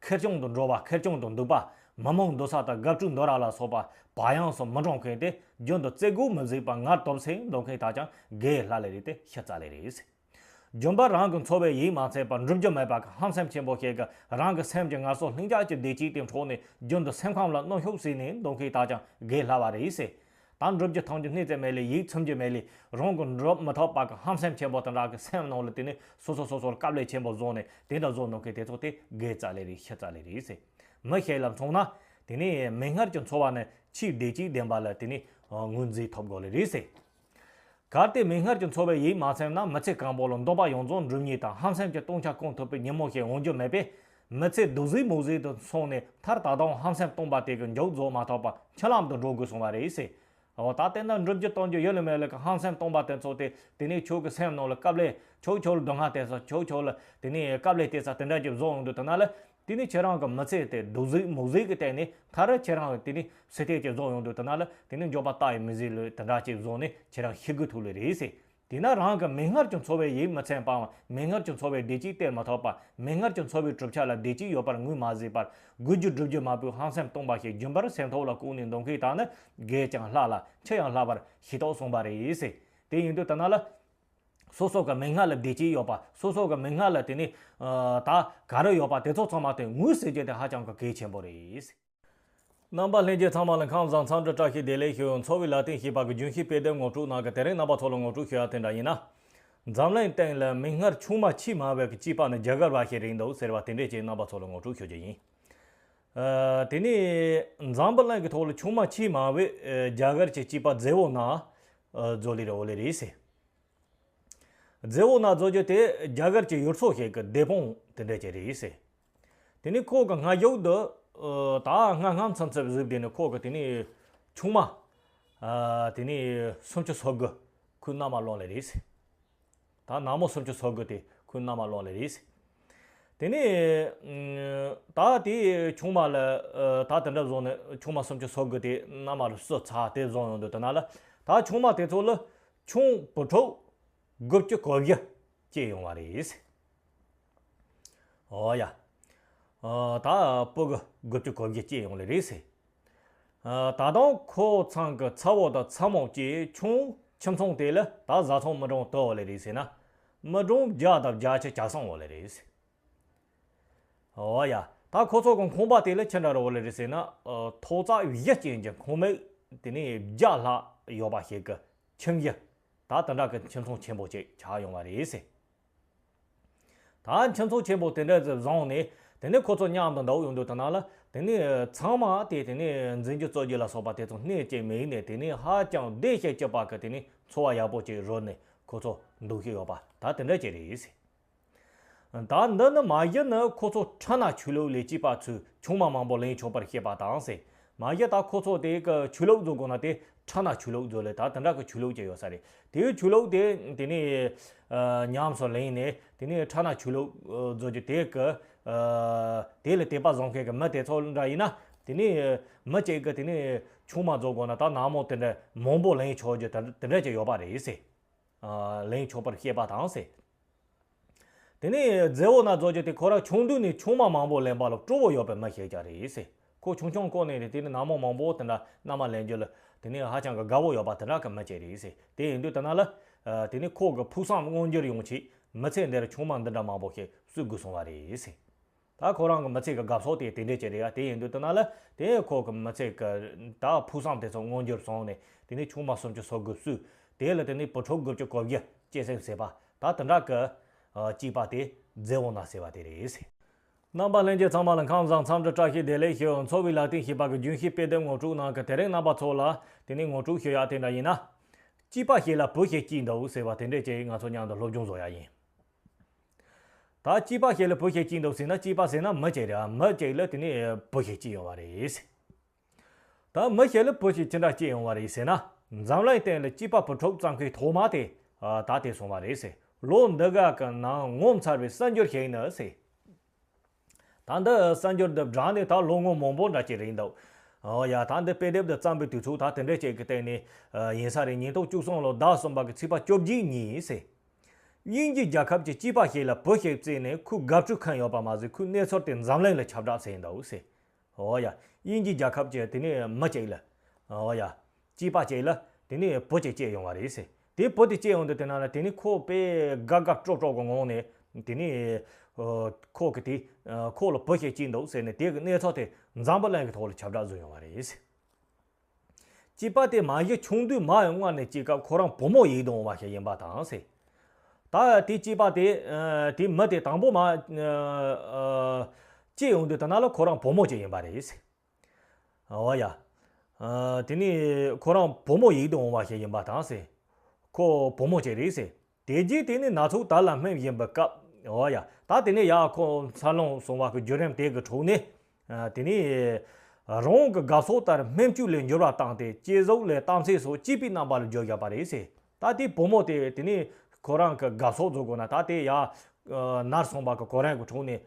ཁེར་རྐྱང་དུ་འགྲོ་བ། ཁེར་རྐྱང་དུ་འདུག་པ། མི་མང་འདུ་ས་དང་དགའ་སྤྲོའི་འདུ་ར་ལ་སོགས་པ་བག་ཡངས་སུ་མི་འགྲོ་མཁན་དེ། རྒྱུན་དུ་རྩེད་དགོད་མི་གཟིགས་པ། ངལ་དུབ་སེ་འདུག་མཁན་དག་ཀྱང་དགེ་བསླབ་ལེ་རེད་དེ་ཤི་རྩ་ལེ་རེད། རྒྱུན་པར་རང་གི་འཚོ་བའི་ཡིད་མ་ཚིམ་པར་འགྲུབ་རྒྱུ་མེད་པ་གི་ཧམ་སེམས་ཆེན་པོ་ཞིག་གིས་རང་གི་སེམས་ཀྱི་ངལ་གསོ་ལྷིང་འཇགས་ཀྱི་བདེ་སྐྱིད་དེ་འཕྲོག་ནས། རྒྱུན་དུ་སེམས་ཁམས་ལ་གནོན་ཤུགས་བཟོས་ནས་འདུག་མཁན་དག་ཀྱང་དགེ་བསླབ་པ་རེད་ཟེར། ད་འགྲུབ་རྒྱུ་ཐོན་རྒྱུ་སྣེ་ཙམ་མེད་ལས། ཡིད་ཚིམ་རྒྱུ་མེད་ལས། རང་གི་འགྲུབ་མི་ཐུབ་པ་གི་ཧམ་སེམས་ཆེན་པོ་དེ་འདྲ་གི་སེམས་ནང་ལ་དེ་ནས་སོ་སོ་སོ་སོར་དཀའ་ལས་ཆེན་པོ་བཟོ་ནས་དེ་འདྲ་བཟོ་འདུག་མཁན་དེ་ཚོ་དེ་དགེ་རྩ་ལེ་རེད་ཤི་རྩ་ལེ་རེད་ཟེར། མི་ཞིག་ལ་མཚོན་ན་དེ་ནས་མིག་སྔར་གྱི་འཚོ་བ་ནི་ཆེས་བདེ་སྐྱིད་ལྡན་པ་ལ་དེ་ནས་ངོས་འཛིན་ཐུབ་དགོས་ལེ་རེད་ཟེར། གལ་ཏེ་མིག་སྔར་གྱི་འཚོ་བའི་ཡིད་མ་ཚིམ་ན། མི་ཚེ་གང་པོ་ལ་འདོད་པ་ཡོངས་རྫོགས་འགྲུབ་ཉེས་དང་ཧམ་སེམས་ཀྱི་སྟོང་ཆ་སྐོང་ཐུབ་པའི་ཉིན་མོ་ཞིག་འོང་རྒྱུ་མེད་པས། མི་ཚེ་སྡུག་ཟིག་མུག་ཟིག་ཏུ་སོང་ནས། མཐར་ད་དུང་ཧམ་སེམས་སྟོང་པ་དེ་གི་མཇུག་རྫོགས་མ་ཐུབ་པར་འཆི་ལམ་དུ་འགྲོ་དགོས་སོང་བ་རེད་ཟེར། འོ་ད་དེ་འདྲ་འགྲུབ་རྒྱུ་གཏོང་རྒྱུ་ཡོད་ལ་མེད་ལ་གི་ཧམ་སེམས་སྟོང་པ་དེ་ཚོ་དེ། དེ་ནས་ཁྱོད་ཀྱི་སེམས་ནང་ལ་དཀའ་ལས། ཁྱོད་ཁྱོད་ལ་སྡུག་བསྔལ་སྟེར་ས། ཁྱོད་ཁྱོད་ལ་དེ་ནས་དཀའ་ལས་སྟེར་ས་དེ་འདྲ་ཅིག་བཟོ་ཡོང་དུས་དེ་ན་ལ། དེ་ནས་ཁྱེད་རང་གི་མི་ཚེ་དེ་སྡུག་ཟིག་མུག་ཟིག་གི་སྟེང་ནས། མཐར་ཁྱེད་རང་གི་དེ་ནས་སྲིད་སྟེང་ཅིག་བཟོ་ཡོང་དུས་དེ་ན་ལ། དེ་ནས་འགྱོད་པ་ལྟ་ཡི་མི་ཟིག་ལ་དེ་འདྲ་ཅིག་བཟོ་ནས་ཁྱེད་རང་ཤི་དགོས་ཐུག་ལེ་རེད་ཟེར། དེས་ན་རང་གི་མིག་སྔར་གྱི་འཚོ་བའི་ཡིད་མི་ཚིམ་པའམ། མིག་སྔར་གྱི་འཚོ་བའི་བདེ་སྐྱིད་སྟེར་མ་ཐུབ་པ། མིག་སྔར་གྱི་འཚོ་བའི་གྲུབ་ཆ་ལ་བདེ་སྐྱིད་ཡོད་པར་ངོས་མ་བཟུང་བར། དགོས་རྒྱུ་བསྒྲུབ་རྒྱུ་མེད་པའི་ཧམ་སེམས་སྟོང་པ་ཞིག་རྒྱུན་པར་སེམས་ཐོག་ལ་བཀུག་ནས་འདུག་མཁན་དག་ནི་དགེ་ཀྱང་བསླབ་ལ་འཆི་ཡང་བསླབ་པར་ཤེས་རྟོགས་སོང་བ་རེད་ཟེར། དེ་ཡིན་དུས་དེ་ན་ལ། སོ་སོ་གི་མིག་སྔར་ལ་བདེ་སྐྱིད་ཡོད་པ། སོ་སོ་གི་མིག་སྔར་ལ་དེ་ནས་ཨ་ད་ག་རེ་ཡོད་པ། དེ་ཚོ་ཚང་མ་དེ་ངོས་ཟིན་རྒྱུ་དེ་ཧ་ཅང་གི་གལ་ཆེན་པོ་རེད། རྣམ་པ་ལྷན་རྒྱས་ཚང་མ་ལ་ཁམས་བཟང་འཚམས་འདྲི་བཀྲ་ཤིས་བདེ་ལེགས་ཞུ། འཚོ་བའི་ལ་རྟེན་ཞེས་པ་གི་རྒྱུན་ཤེས་དཔེ་དེབ་ངོ་སྤྲོད་གནང་གི། དེ་རིང་རྣམ་པ་ཚོ་ལ་ངོ་སྤྲོད་ཞུ་ཡ་དེ་འདྲ་ཡིན་ན། འཛམ་གླིང་སྟེང་ལ་མིག་སྔར་ཆུང་མ་ཆེས་མང་བའི་གི་སྐྱེས་པ་ནི་རྒྱ་གར་བ་ཞིག་རེད་འདུག་ཟེར་བ་དེ་འདྲས་ཀྱིས་རྣམ་པ་ཚོ་ལ་ངོ་སྤྲོད་ཞུ་རྒྱུ་ཡིན། ཨ་དེ་ནས་འཛམ་བུ་གླིང་གི་ཐོག་ལ་ཆུང་མ་ཆེས་མང་བའི་ཨ་རྒྱ་གར་གྱི་སྐྱེས་པ་མཛེས་པོ་ན་ཨ་མཛོ་ལི་ར་འོ་ལེ་རེད་ཟེར། མཛེས་པོ་ན་མཛོ་རྒྱུ་དེ་རྒྱ་གར་གྱི་ཡུལ་ཚོ་ཞིག་གི་སྡེ་དཔོན་དེ་འདྲ་ཅིག་རེད་ཟེར། དེ་ནས་ཁོ་གི་སྔ་གཞུག་ཏུ་ཨ་ད་སྔ་སྔ་མཚམས་མཚམས་བཟོས་དེ་ནས་ཁོ་གི་དེ་ནས་ཆུང་མ་ཨ་དེ་ནས་སུམ་ཅུ་སོ་དགུ་ཁོའི་མནའ་མ་ལོན་ལེ་རེད་ཟེར། ད་ནག་མོ་སུམ་ཅུ་སོ་དགུ་དེ་ཁོའི་མནའ་མ་ལོན་ལེ་རེད་ཟེར། དེ་ནས་ཨ་ད་དེ་ཆུང་མ་ལ་ཨ་ད་དེ་འདྲ་བཟོ་ནས་ཆུང་མ་སུམ་ཅུ་སོ་དགུ་དེ་མནའ་མ་ལ་བསུ་ཚར་དེ་བཟོ་ཡོང་དུས་དེ་ན་ལ། ད་ཆུང་མ་དེ་ཚོ་ལ་ཆུང་བུ་ཕྲུག་དགུ་བཅུ་གོ་བཞི་སྐྱེས་ཡོང་བ་རེད་ཟེར། འོ་ཡ། ཨ་ད་སྤུ་གུ་དགུ་བཅུ་གོ་བཞི་སྐྱེས་ཡོང་ལེ་རེད་ཟེར། ཨ་ད་དུང་ཁོ་ཚང་གི་ཚ་བོ་དང་ཚ་མོ་བཅས་ཆུང་ཁྱིམ་ཚང་དེ་ལ་ད་བཟའ་ཚང་མི་གྲངས་དུ་འོ་ལེ་རེད་ཟེར་ན། མི་གྲངས་བརྒྱ་དང་བརྒྱད་ཅུ་གྱ་གསུམ་འོ་ལེ་རེད་ཟེར། འོ་ཡ། ད་ཁོ་ཚོ་གི་ཁང་པ་དེ་ལ་ཅི་འདྲ་རེད་འོ་ལེ་རེད་ཟེར་ན། ཨ་ཐོག་བརྩེགས་བཞི་ཅན་གྱི་ཁང་མིག་དེ་ནས་བརྒྱ་ལྷག་ཡོད་པ་ཞིག་གི་ཁྱིམ་གཞི། ད་དེ་འདྲ་གི་ཁྱིམ་ཚང་ཆེན་པོ་ཅིག་ཆགས་ཡོང་བ་རེད་ཟེར། ད་ཁྱིམ་ཚང་ཆེན་པོ་དེ་འདྲ་ཟིག་བཟུང་ནས་དེ་ནས་ཁོ་ཚོ་མཉམ་དུ་འདུག་ཡོང་དུས་དེ་ན་ལ་དེ་ནས་ཚང་མ་དེ་དེ་ནས་འཛིན་རྒྱུ་རྩོད་རྒྱུ་ལ་སོགས་པ་དེ་ཚོ་སྣེ་གཅིག་མིན་ནས་དེ་ནས་ཧ་ཅང་བདེ་ཞིང་སྐྱིད་པ་གི་དེ་ནས་འཚོ་བ་ཡག་པོ་ཅིག་རོལ་ནས་ཁོ་ཚོ་འདུག་ཤི་ཡོད་པ་ད་དེ་འདྲ་ཅིག་རེད་ཟེར། ད་འདི་ནི་མ་གཞི་ནི་ཁོ་ཚོ་ཁྲ་ནག་ཆོས་ལུགས་ལས་སྐྱེས་པ་ཚོས་ཆུང་མ་མང་པོ་ལེན་ཆོག་པར་བཤད་པ་དང་ཟེར། མ་གཞི་ད་ཁོ་ཚོ་དེ་གི་ཆོས་ལུགས་བཟོ་དགོས་ན་དེ་ཁྲ་ནག་ཆོས་ལུགས་བཟོ་ལས་ད་དེ་འདྲ་གི་ཆོས་ལུགས་ཅིག་ཡོད་ས་རེད། དེའི་ཆོས་ལུགས་དེ་དེ་ནས་ཉམས་སུ་ལེན་ནས་དེ་ནས་ཁྲ་ནག་ཆོས་ལུགས་བཟོ་རྒྱུ་དེ་གི་དེ་ལ་དད་པ་བཟང་མཁན་གི་མི་དེ་ཚོ་འདྲ་ཡིན་ན་དེ་ནས་མི་གཅིག་གི་དེ་ནས་ཆུང་མ་བཟོ་དགོས་ན་ད་ནག་མོ་དེ་འདྲ་མང་པོ་ལེན་ཆོག་རྒྱུ་དེ་འདྲ་ཅིག་ཡོད་པ་རེད་ཟེར། ལེན་ཆོག་པར་བཤད་པ་དང་ཟེར། དེ་ནས་མཛེས་བོ་ན་རྫོགས་རྒྱུ་དེ་ཁོ་རང་ཆུང་དུས་ནས་ཆུང་མ་མང་པོ་ལེན་པ་ལ་སྤྲོ་བོ་ཡོད་པའི་མི་ཞིག་ཀྱང་རེད་ཟེར། ཁོ་ཆུང་ཆུང་སྐོར་ནས་རེད་དེ་ནས་ནག་མོ་མང་པོ་དེ་འདྲ་མནའ་མ་ལེན་རྒྱུ་ལ་དེ་ནས་ཧ་ཅང་གི་དགའ་བོ་ཡོད་པ་དེ་འདྲ་གི་མི་ཅིག་རེད་ཟེར། དེ་ཡིན་དུས་དེ་ན་ལ་དེ་ནས་ཁོ་གི་ཕུགས་བསམ་མངོན་འགྱུར་ཡོང་ཆེད་མི་ཚེ་འདིར་ཆུང་མ་འདི་འདྲ་མང་པོ་ཞིག་གསོ་དགོས་སོང་བ་རེད་ཟེར། ད་ཁོ་རང་གི་མི་ཚེ་གི་དགའ་ཕྱོགས་དེ་དེ་འདྲས་ཅིག་རེད་ཡ། དེ་ཡིན་དུས་དེ་ན་ལ་དེ་ཁོ་གི་མི་ཚེ་གི་ད་ཕུགས་བསམ་དེ་ཚོ་མངོན་འགྱུར་སོང་ནས་དེ་ནས་ཆུང་མ་སུམ་ཅུ་སོ་དགུ་བསུས། དེ་ལ་དེ་ནས་བུ་ཕྲུག་དགུ་བཅུ་གོ་བརྒྱད་སྐྱེས་སེམས་ཟེར་བ་ད་དེ་འདྲ་གི་སྐྱེས་པ་དེ་མཛེས་བོ་ན་ཟེར་བ་དེ་རེད། རྣམ་པ་ལྷན་རྒྱས་ཚང་མ་ལ་ཁམས་བཟང་འཚམས་འདྲི་བཀྲ་ཤིས་བདེ་ལེགས་ཞུ། འཚོ་བའི་ལག་རྟེན་ཞེས་པ་གི་རྒྱུན་ཤེས་དཔེ་དེབ་ངོ་སྤྲོད་ནང་གི་དེ་རིང་རྣམ་པ་ཚོ་ལ་དེ་ནས་ངོ་སྤྲོད་ཞུ་ཡག་དེ་འདྲ་ཡིན་ན། སྐྱེས་པ་ཞིག་ལ་བུ་ཞིག་སྐྱེས་འདུག་ཟེར་བ་དེ་འདྲས་ཅིག་ང་ཚོ་མཉམ་དུ་སློབ་སྦྱོང་བཟོ་ཡག་ཡིན། ད་སྐྱེས་པ་ཞིག་ལ་བུ་ཞིག་སྐྱེས་འདུག་ཟེར་ན་སྐྱེས་པ་ཟེར་ན་མི་ཅིག་རེད། མི་ཅིག་ལ་དེ་ནས་བུ་ཞིག་སྐྱེས་ཡོང་བ་རེད། ད་མི་ཞིག་ལ་བུ་ཞིག་ཅི་འདྲ་སྐྱེས་ཡོང་བ་རེད་ཟེར་ན། འཛམ་གླིང་སྟེང་ལ་སྐྱེས་པ་བུ་ཕྲུག་བཙའ་མཁན་ཐོག་མ་དེ་ད་དེ་སོང་བ་རེད་ཟེར། ལོ་འདི་ག་གི་ནང་ངོ་མཚར་བའི་གསར་འགྱུར་ཞིག་ནི་ཟེར། ད་འདི་གསར་འགྱུར་འདི་བསྒྲགས་ནས་ད་ལོ་ངོ་མང་པོ་འདྲ་ཅིག་རེད་འདུག་ཨོ་ཡ། ད་འདི་དཔེ་དེབ་འདི་བརྩམས་པའི་དུས་ཚོད་ད་དེ་འདྲ་ཅིག་གི་སྟེང་ནས་ཡིན་ས་རེད། ཉིས་སྟོང་བཅུ་གསུམ་ལོ་ཟླ་གསུམ་པ་གི་ཚེས་པ་བཅོ་བརྒྱད་ཉིན་ཟེར། དབྱིན་ཇི་རྒྱལ་ཁབ་ཀྱི་སྐྱེས་པ་ཞིག་ལ་བུ་ཞིག་བཙས་ནས་ཁོས་དགའ་སྤྲོ་ཁེངས་ཡོད་པ་མ་ཟད་ཁོའི་གནས་ཚུལ་དེ་འཛམ་གླིང་ལ་ཁྱབ་བསྒྲགས་བྱས་འདུག་ཟེར། ཨོ་ཡ། དབྱིན་ཇི་རྒྱལ་ཁབ་ཀྱི་དེ་ནས་མི་གཅིག་ལ། ཨོ་ཡ། སྐྱེས་པ་གཅིག་ལ་དེ་ནས་བུ་གཅིག་སྐྱེས་ཡོང་བ་རེད་ཟེར། དེ་བུ་དེ་སྐྱེས་ཡོང་དུས་དེ་ན་ལ་དེ་ནས་ཁོ་དཔེ་དགའ་དགའ་སྤྲོ་སྤྲོ་གི་ངང་ནས་དེ་ནས་ཁོ་གི་དེ་ཁོ་ལ་བུ་ཞིག་སྐྱེས་འདུག་ཟེར་ནས་དེ་གི་གནས་ཚུལ་དེ་འཛམ་བུ་གླིང་གི་ཐོག་ལ་ཁྱབ་བསྒྲགས་བཟོས་ཡོང་བ་རེད་ཟེར། སྐྱེས་པ་དེ་མ་གཞི་ཆུང་དུས་མ་ཡང་སྔར་ནས་སྐྱེས་སྐབས་ཁོ་རང་བུ་མོ་ཡིན་དུ་འོང་བ་ཞིག་ཡིན་པ་དང་ཟེར། ད་དེ་སྐྱེས་པ་དེ་དེ་མི་དེ་དང་པོ་མ་སྐྱེས་ཡོང་དུས་དེ་ན་ལ་ཁོ་རང་བུ་མོ་ཅིག་ཡིན་པ་རེད་ཟེར། ཨོ་ཡ། དེ་ནས་ཁོ་རང་བུ་མོ་ཡིན་དུ་འོང་བ་ཞིག་ཡིན་པ་དང་ཟེར། ཁོ་བུ་མོ་ཅིག་རེད་ཟེར། དེ་རྗེས་དེ་ནས་ན་ཚོད་དར་ལ་སྨིན་བཞིན་པའི་སྐབས། ཨོ་ཡ། ད་དེ་ནས་ཡ་ཁོ་འཚར་ལོངས་སོང་བ་གི་བརྒྱུད་རིམ་དེ་གི་ཁྲོད་ནས། དེ་ནས་རང་གི་དགའ་ཕྱོགས་ལྟར་སྨིན་བཅོས་ལ་འགྱུར་བ་བཏང་སྟེ་སྐྱེ་གཟུགས་ལ་གཏམ་ཚིག་སོགས་སྐྱེས་པའི་རྣམ་པ་ལ་བསྒྱུར་བཞག་པ་རེད་ཟེར། ད་དེ་བུ་མོ་དེ་དེ་ནས་ཁོ་རང་གི་དགའ་ཕྱོགས་བཟོ་དགོས་ན་ད་དེ་ཡ་ནར་སོང་བ་གི་གོ་རིམ་གི་ཁྲོད་ནས།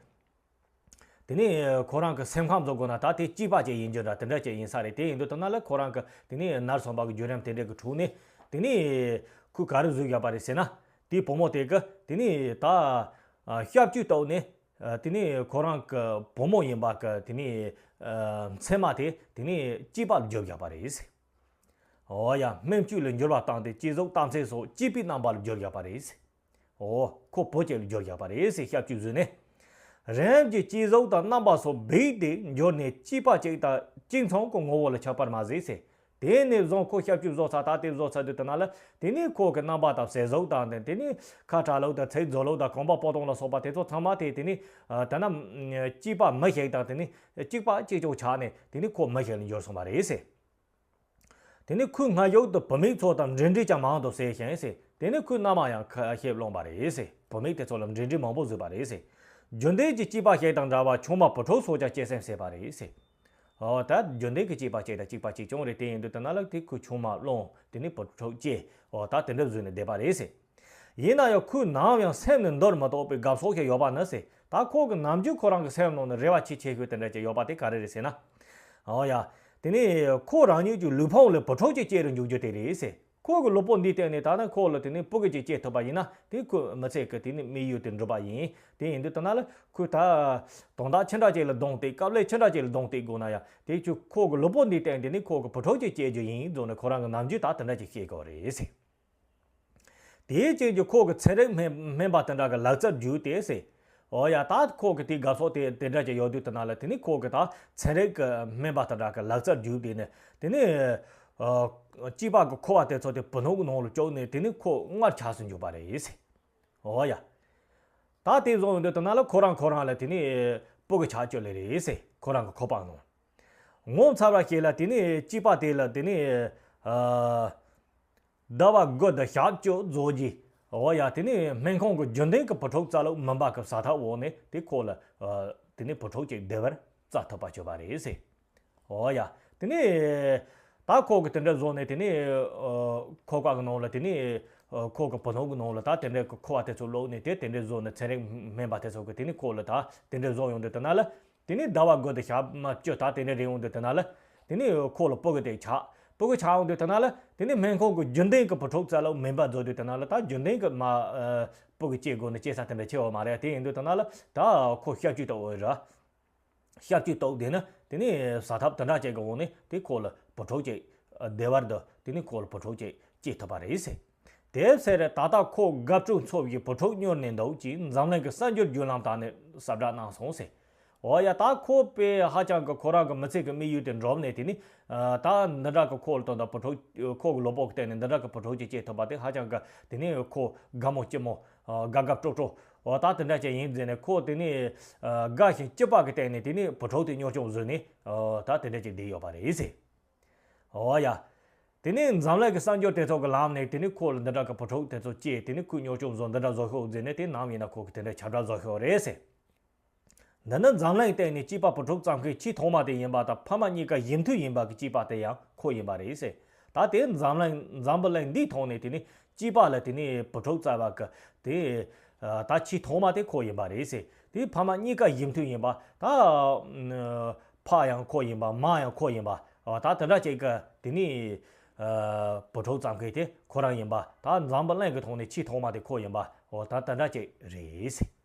དེ་ནས་ཁོ་རང་གི་སེམས་ཁམས་བཟོ་དགོས་ན་ད་དེ་སྐྱེས་པ་ཅིག་ཡིན་རྒྱུ་འདྲ་དེ་འདྲ་ཅིག་ཡིན་ས་རེད། དེ་ཡིན་དུས་དེ་ན་ལ་ཁོ་རང་གི་དེ་ནས་ནར་སོན་པ་གི་བརྒྱུད་རིམ་དེ་འདྲ་གི་ཁྲོད་ནས་དེ་ནས་ཁོས་ག་རེ་བཟོས་བཞག་པ་རེད་ཟེར་ན། དེའི་བུ་མོ་དེ་གི་དེ་ནས་ད་སྐྱབས་བཅོལ་ཐོག་ནས་དེ་ནས་ཁོ་རང་གི་བུ་མོ་ཡིན་པ་གི་དེ་ནས་མཚན་མ་དེ་དེ་ནས་སྐྱེས་པ་ལ་བསྒྱུར་བཞག་པ་རེད་ཟེར། འོ་ཡ། སྨིན་བཅོས་ལ་འགྱུར་བ་བཏང་སྟེ་སྐྱེ་གཟུགས་གཏམ་ཚིག་སོགས་སྐྱེས་པའི་རྣམ་པ་ལ་བསྒྱུར་བཞག་པ་རེད། འོ། ཁོ་བུ་གཅིག་ལ་བསྒྱུར་བཞག་པ་རེད་ཟེར་སྐྱབས་བཅོལ་བཟོས་ནས། རིམ་གྱིས་སྐྱེ་གཟུགས་དང་རྣམ་པ་སོགས་སྦས་ཏེ་འགྱུར་ནས་སྐྱེས་པ་གཅིག་དང་གཅིག་མཚུངས་ཀྱི་ངོ་བོ་ལ་ཆགས་པར་མ་ཟད་ཟེར། དེ་ནས་བཟུང་ཁོ་སྐྱབས་བཅོལ་བཟོ་ཚར་ད་ལྟའི་བཟོ་ཚར་དུས་དེ་ན་ལ་དེ་ནས་ཁོ་གི་རྣམ་པ་དང་ཟས་གཟུགས་དང་དེ་ནས་ཁ་གྲག་ལུགས་དང་ཚིག་བརྗོད་ལུགས་དང་གོམ་པ་སྤོ་སྟངས་ལ་སོགས་པ་དེ་ཚོ་ཚང་མ་དེ་དེ་ནས་ད་ན་སྐྱེས་པ་མི་ཞིག་དང་དེ་ནས་གཅིག་པ་གཅིག་ལྕོགས་ཆགས་ནས་དེ་ནས་ཁོ་མི་ཞིག་ལ་འགྱུར་སོང་བ་རེད་ཟེར། དེ་ནས་ཁོས་སྔ་གཞུག་ཏུ་བུད་མེད་ཚོ་དང་འབྲེལ་འདྲིས་ཀྱང་མང་དུ་བྱས་ཤིང་ཟེར། དེ་ནས་ཁོས་མནའ་མ་ཡང་ཁ་ཤས་བླངས་པ་རེད་ཟེར། བུད་མེད་དེ་ཚོ་ལ་འབྲེལ་འདྲིས་མང་པོ་བཟོས་པ་རེད་ཟེར། རྒྱུན་ལྡན་གྱི་སྐྱེས་པ་ཞིག་དང་འདྲ་བར་ཆུང་མ་བུ་ཕྲུག་སོགས་ཀྱང་སྐྱེས་སེམས་བྱས་པ་རེད་ཟེར། འོ་ད་རྒྱུན་ལྡན་གྱི་སྐྱེས་པ་ཞིག་དང་གཅིག་པ་གཅིག་རྐྱང་རེད། དེ་ཡིན་དུས་དེ་ན་ལ་དེ་ཁོས་ཆུང་མ་བླངས་དེ་ནས་བུ་ཕྲུག་སྐྱེས། འོ་ད་དེ་འདྲ་བཟོས་ནས་བསྡད་པ་རེད་ཟེར། ཡིན་ན་ཡང་ཁོས་ནམ་ཡང་སེམས་ནས་འདོར་མི་ཐུབ་པའི་དགའ་ཕྱོགས་ཤིག་ཡོད་པ་ནི་ཟེར། ད་ཁོ་གི་ནམ་རྒྱུན་ཁོ་རང་གི་སེམས་ནང་ནས་རེ་བ་ཆེ་ཆེ་ཤོས་དེ་འདྲ་ཅིག་ཡོད་པ་དེ་ག་རེ་རེད་ཟེར་ན། འོ་ཡ། དེ་ནས་ཁོ་རང་ཉིད་ཀྱི་ལུས་ཕུང་ལ་བུ་ཕྲུག་ཅིག་སྐྱེ་རུ་འཇུག་རྒྱུ་དེ་རེད་ཟེར། ཁོ་གི་ལུས་པོ་འདིའི་སྟེང་ནས་ད་ནི་ཁོ་ལ་དེ་ནས་སྤུ་གུ་ཅིག་སྐྱེ་ཐུབ་པ་ཡིན་ན་དེ་ཁོའི་མི་ཚེ་གི་དེ་ནས་དམིགས་ཡུལ་དེ་འགྲུབ་པ་ཡིན། དེ་ཡིན་དུས་ད་ན་ལ་ཁོས་ད་དོན་དག་ཆི་འདྲ་ཅིག་ལ་གདོང་གཏད་དཀའ་ལས་ཆི་འདྲ་ཅིག་ལ་གདོང་གཏད་དགོས་ན་ཡང་དེ་ཁྱོད་ཁོ་གི་ལུས་པོ་འདིའི་སྟེང་དེ་ནས་ཁོ་གི་བུ་ཕྲུག་ཅིག་སྐྱེ་རྒྱུ་ཡིན་བཟོ་ནས་ཁོ་རང་གི་ནམ་རྒྱུན་ད་དེ་འདྲ་ཅིག་བཤད་དགོས་རེད་ཟེར། དེའི་རྐྱེན་གྱིས་ཁོ་གི་ཚན་རིག་སྨན་སྨན་པ་དེ་འདྲ་གི་ལག་རྩལ་བརྒྱུད་དེ་ཟེར། འོ་ཡ་ད་ཁོ་གི་དེའི་དགའ་ཕྱོགས་དེ་དེ་འདྲ་ཅིག་ཡོད་དུས་དེ་ན་ལ་དེ་ནས་ཁོ་གི་ད་ཚན་རིག་གི་སྨན་པ་དེ་འདྲ་གི་ལག་རྩལ་བརྒྱུད་དེ་ནས་དེ་ནས་ ཨ་གཅིག་པ་གི་འཁོར་བ་དེ་ཚོ་དེ་བུ་ནོར་གི་ནང་ལ་བཅུག་ནས་དེ་ནས་ཁོ་མངལ་ཆགས་སུ་འཇུག་པ་རེད་ཟེར། འོ་ཡ། ད་དེ་བཟོ་ཡོང་དུས་དེ་ན་ལ་ཁོ་རང་ཁོ་རང་ལ་དེ་ནས་སྤུ་གུ་ཆགས་བཅུག་ལེ་རེད་ཟེར། ཁོ་རང་གི་འཁོར་བ་ནང་ངོ་མཚར་བ་ཞིག་ལ་དེ་ནས་གཅིག་པ་དེ་ལ་དེ་ནས་ཨ་ཟླ་བ་དགུ་དང་ཞག་བཅུ་རྫོགས་རྗེས། འོ་ཡ། དེ་ནས་སྨན་ཁང་གི་རྒྱུན་ལྡན་གྱི་བུ་ཕྲུག་བཙའ་ལུགས་མིན་པ་གི་བཟའ་ཐབས་འོག་ནས་དེ་ཁོ་ལ་ཨ་དེ་ནས་བུ་ཕྲུག་ཅིག་བདེ་བར་བཙའ་ཐུབ་པ་བྱུང་བ་རེད་ཟེར། འོ་ཡ། དེ་ནས་ད་ཁོ་གི་དེ་འདྲ་བཟོ་ནས་དེ་ནས་ཨ་ཁོ་ག་གི་ནང་ལ་དེ་ནས་ཨ་ཁོ་གི་བུ་ནོར་གི་ནང་ལ་ད་དེ་འདྲ་གི་འཁོར་བ་དེ་ཚོ་བླུགས་ནས་དེ་དེ་འདྲ་བཟོ་ནས་ཚན་རིག་སྨན་པ་དེ་ཚོ་གི་དེ་ནས་ཁོ་ལ་ད་དེ་འདྲ་བཟོ་ཡོང་དུས་དེ་ན་ལ། དེ་ནས་ཟླ་བ་དགུ་དང་ཞག་མ་བཅུ་ད་དེ་འདྲ་རེད་ཡོང་དུས་དེ་ན་ལ། དེ་ནས་ཁོ་ལ་སྤུ་གུ་དེ་ཆགས། སྤུ་གུ་ཆགས་ཡོང་དུས་དེ་ན་ལ། དེ་ནས་སྨན་ཁང་གི་རྒྱུན་ལྡན་གྱི་བུ་ཕྲུག་བཙའ་ལུགས་མིན་པ་བཟོ་དུས་དེ་ན་ལ། ད་རྒྱུན་ལྡན་གྱི་མ་ཨ་སྤུ་གུ་སྐྱེ་དགོས་ནི་སྐྱེ་ས་དེ་འདྲ་ཆེ་བ་མ་རེད། དེ་ཡིན་དུས་དེ་ན་ལ་ད་ཁོ་ཤ་བཅུད་དུ་འོས་ར། ཤ་བཅུད་དུ་དེ་ནི་དེ་ནས་བཟའ་ཐབས་དེ་འདྲ་ཅིག་གི་འོག་ནས་དེ་ཁོ་ལ་བུ་ཕྲུག་ཅིག་བདེ་བར་དུ་དེ་ནས་ཁོ་ལ་བུ་ཕྲུག་ཅིག་སྐྱེ་ཐུབ་པ་རེད་ཟེར། དེ་ཚེ་རེ་ད་ལྟ་ཁོ་དགའ་སྤྲོ་འཚོ་བའི་བུ་ཕྲུག་མྱུར་ནས་འདུག་ཅེས་འཛམ་གླིང་གི་གསར་འགྱུར་བརྒྱུད་ལམ་དག་ནས་ཟབ་བསྒྲགས་གནང་སོང་ཟེར། འོ་ཡ། ད་ཁོ་པས་ཧ་ཅང་གི་ཁོ་རང་གི་མི་ཚེ་གི་དམིགས་ཡུལ་དེ་འགྲུབ་ནས་དེ་ནི་ཨ་ད་འདི་འདྲ་གི་ཁོ་ལ་དོན་དག་བུ་ཕྲུག་ཁོ་གི་ལོ་པོ་གི་སྟེང་ནས་འདི་འདྲ་གི་བུ་ཕྲུག་ཅིག་སྐྱེས་ཐུབ་པ་དེ་ཧ་ཅང་གི་དེ་ནི་ཁོ་དགའ་མོ་སྐྱིད་མོ་ཨ་དགའ་དགའ་སྤྲོ་སྤྲོ་འོ་ད་དེ་འདྲ་ཅིག་ཡིན་ཟེར་ནས་ཁོ་དེ་ནི་ཨ་དགའ་ཞིང་སྐྱིད་པ་གི་སྟེང་ནས་དེ་ནི་བུ་ཕྲུག་དེ་གཉོར་སྐྱོང་བཟོས་ནས་ཨ་ད་དེ་འདྲ་ཅིག་བསྡད་ཡོད་པ་རེད་ཟེར། འོ་ཡ། དེ་ནས་འཛམ་གླིང་གི་གསར་འགྱུར་དེ་ཚོ་གི་ལམ་ནས་དེ་ནས་ཁོ་ལ་འདི་འདྲ་གི་བུ་ཕྲུག་དེ་ཚོ་སྐྱེས། དེ་ནས་ཁོས་གཉོར་སྐྱོང་བཟོ་འདི་འདྲ་བཟོ་ཤོག་ཟེར་ནས་དེ་ནམ་ཡིན་ན་ཁོ་གི་དེ་འདྲ་ཁྱབ་བསྒྲགས་བཟོ་ཤོག་རེད་ཟེར། འདི་ནི་འཛམ་གླིང་སྟེང་ནས་གཅིག་པ་བུ་ཕྲུག་བཙའ་མཁན་ཆེས་ཐོག་མ་དེ་ཡིན་པ་དང་། ཕ་མ་གཉིས་ཀ་གཞི་མཐུན་ཡིན་པ་གི་གཅིག་པ་དེ་ཡང་ཁོ་ཡིན་པ་རེད་ཟེར། ད་དེ་འཛམ་གླིང་འཛམ་བུ་གླིང་འདིའི་ཐོག་ནས་དེ་ནས་གཅིག་པ་ལ་དེ་ནས་བུ་ཕྲུག་བཙའ་བ་གི་དེ་ད་ཆེས་ཐོག་མ་དེ་ཁོ་ཡིན་པ་རེད་ཟེར། དེ་ཕ་མ་གཉིས་ཀ་གཞི་མཐུན་ཡིན་པ། ད་ཕ་ཡང་ཁོ་ཡིན་པ། མ་ཡང་ཁོ་ཡིན་པ། ད་དེ་འདྲ་ཅིག་གི་དེ་ནས་བུ་ཕྲུག་བཙའ་མཁན་དེ་ཁོ་རང་ཡིན་པ། ད་འཛམ་བུ་གླིང་གི་ཐོག་ནས་ཆེས་ཐོག་མ་དེ་ཁོ་ཡིན་པ། འོ་ད་དེ་འདྲ་ཅིག་རེད་ཟེར།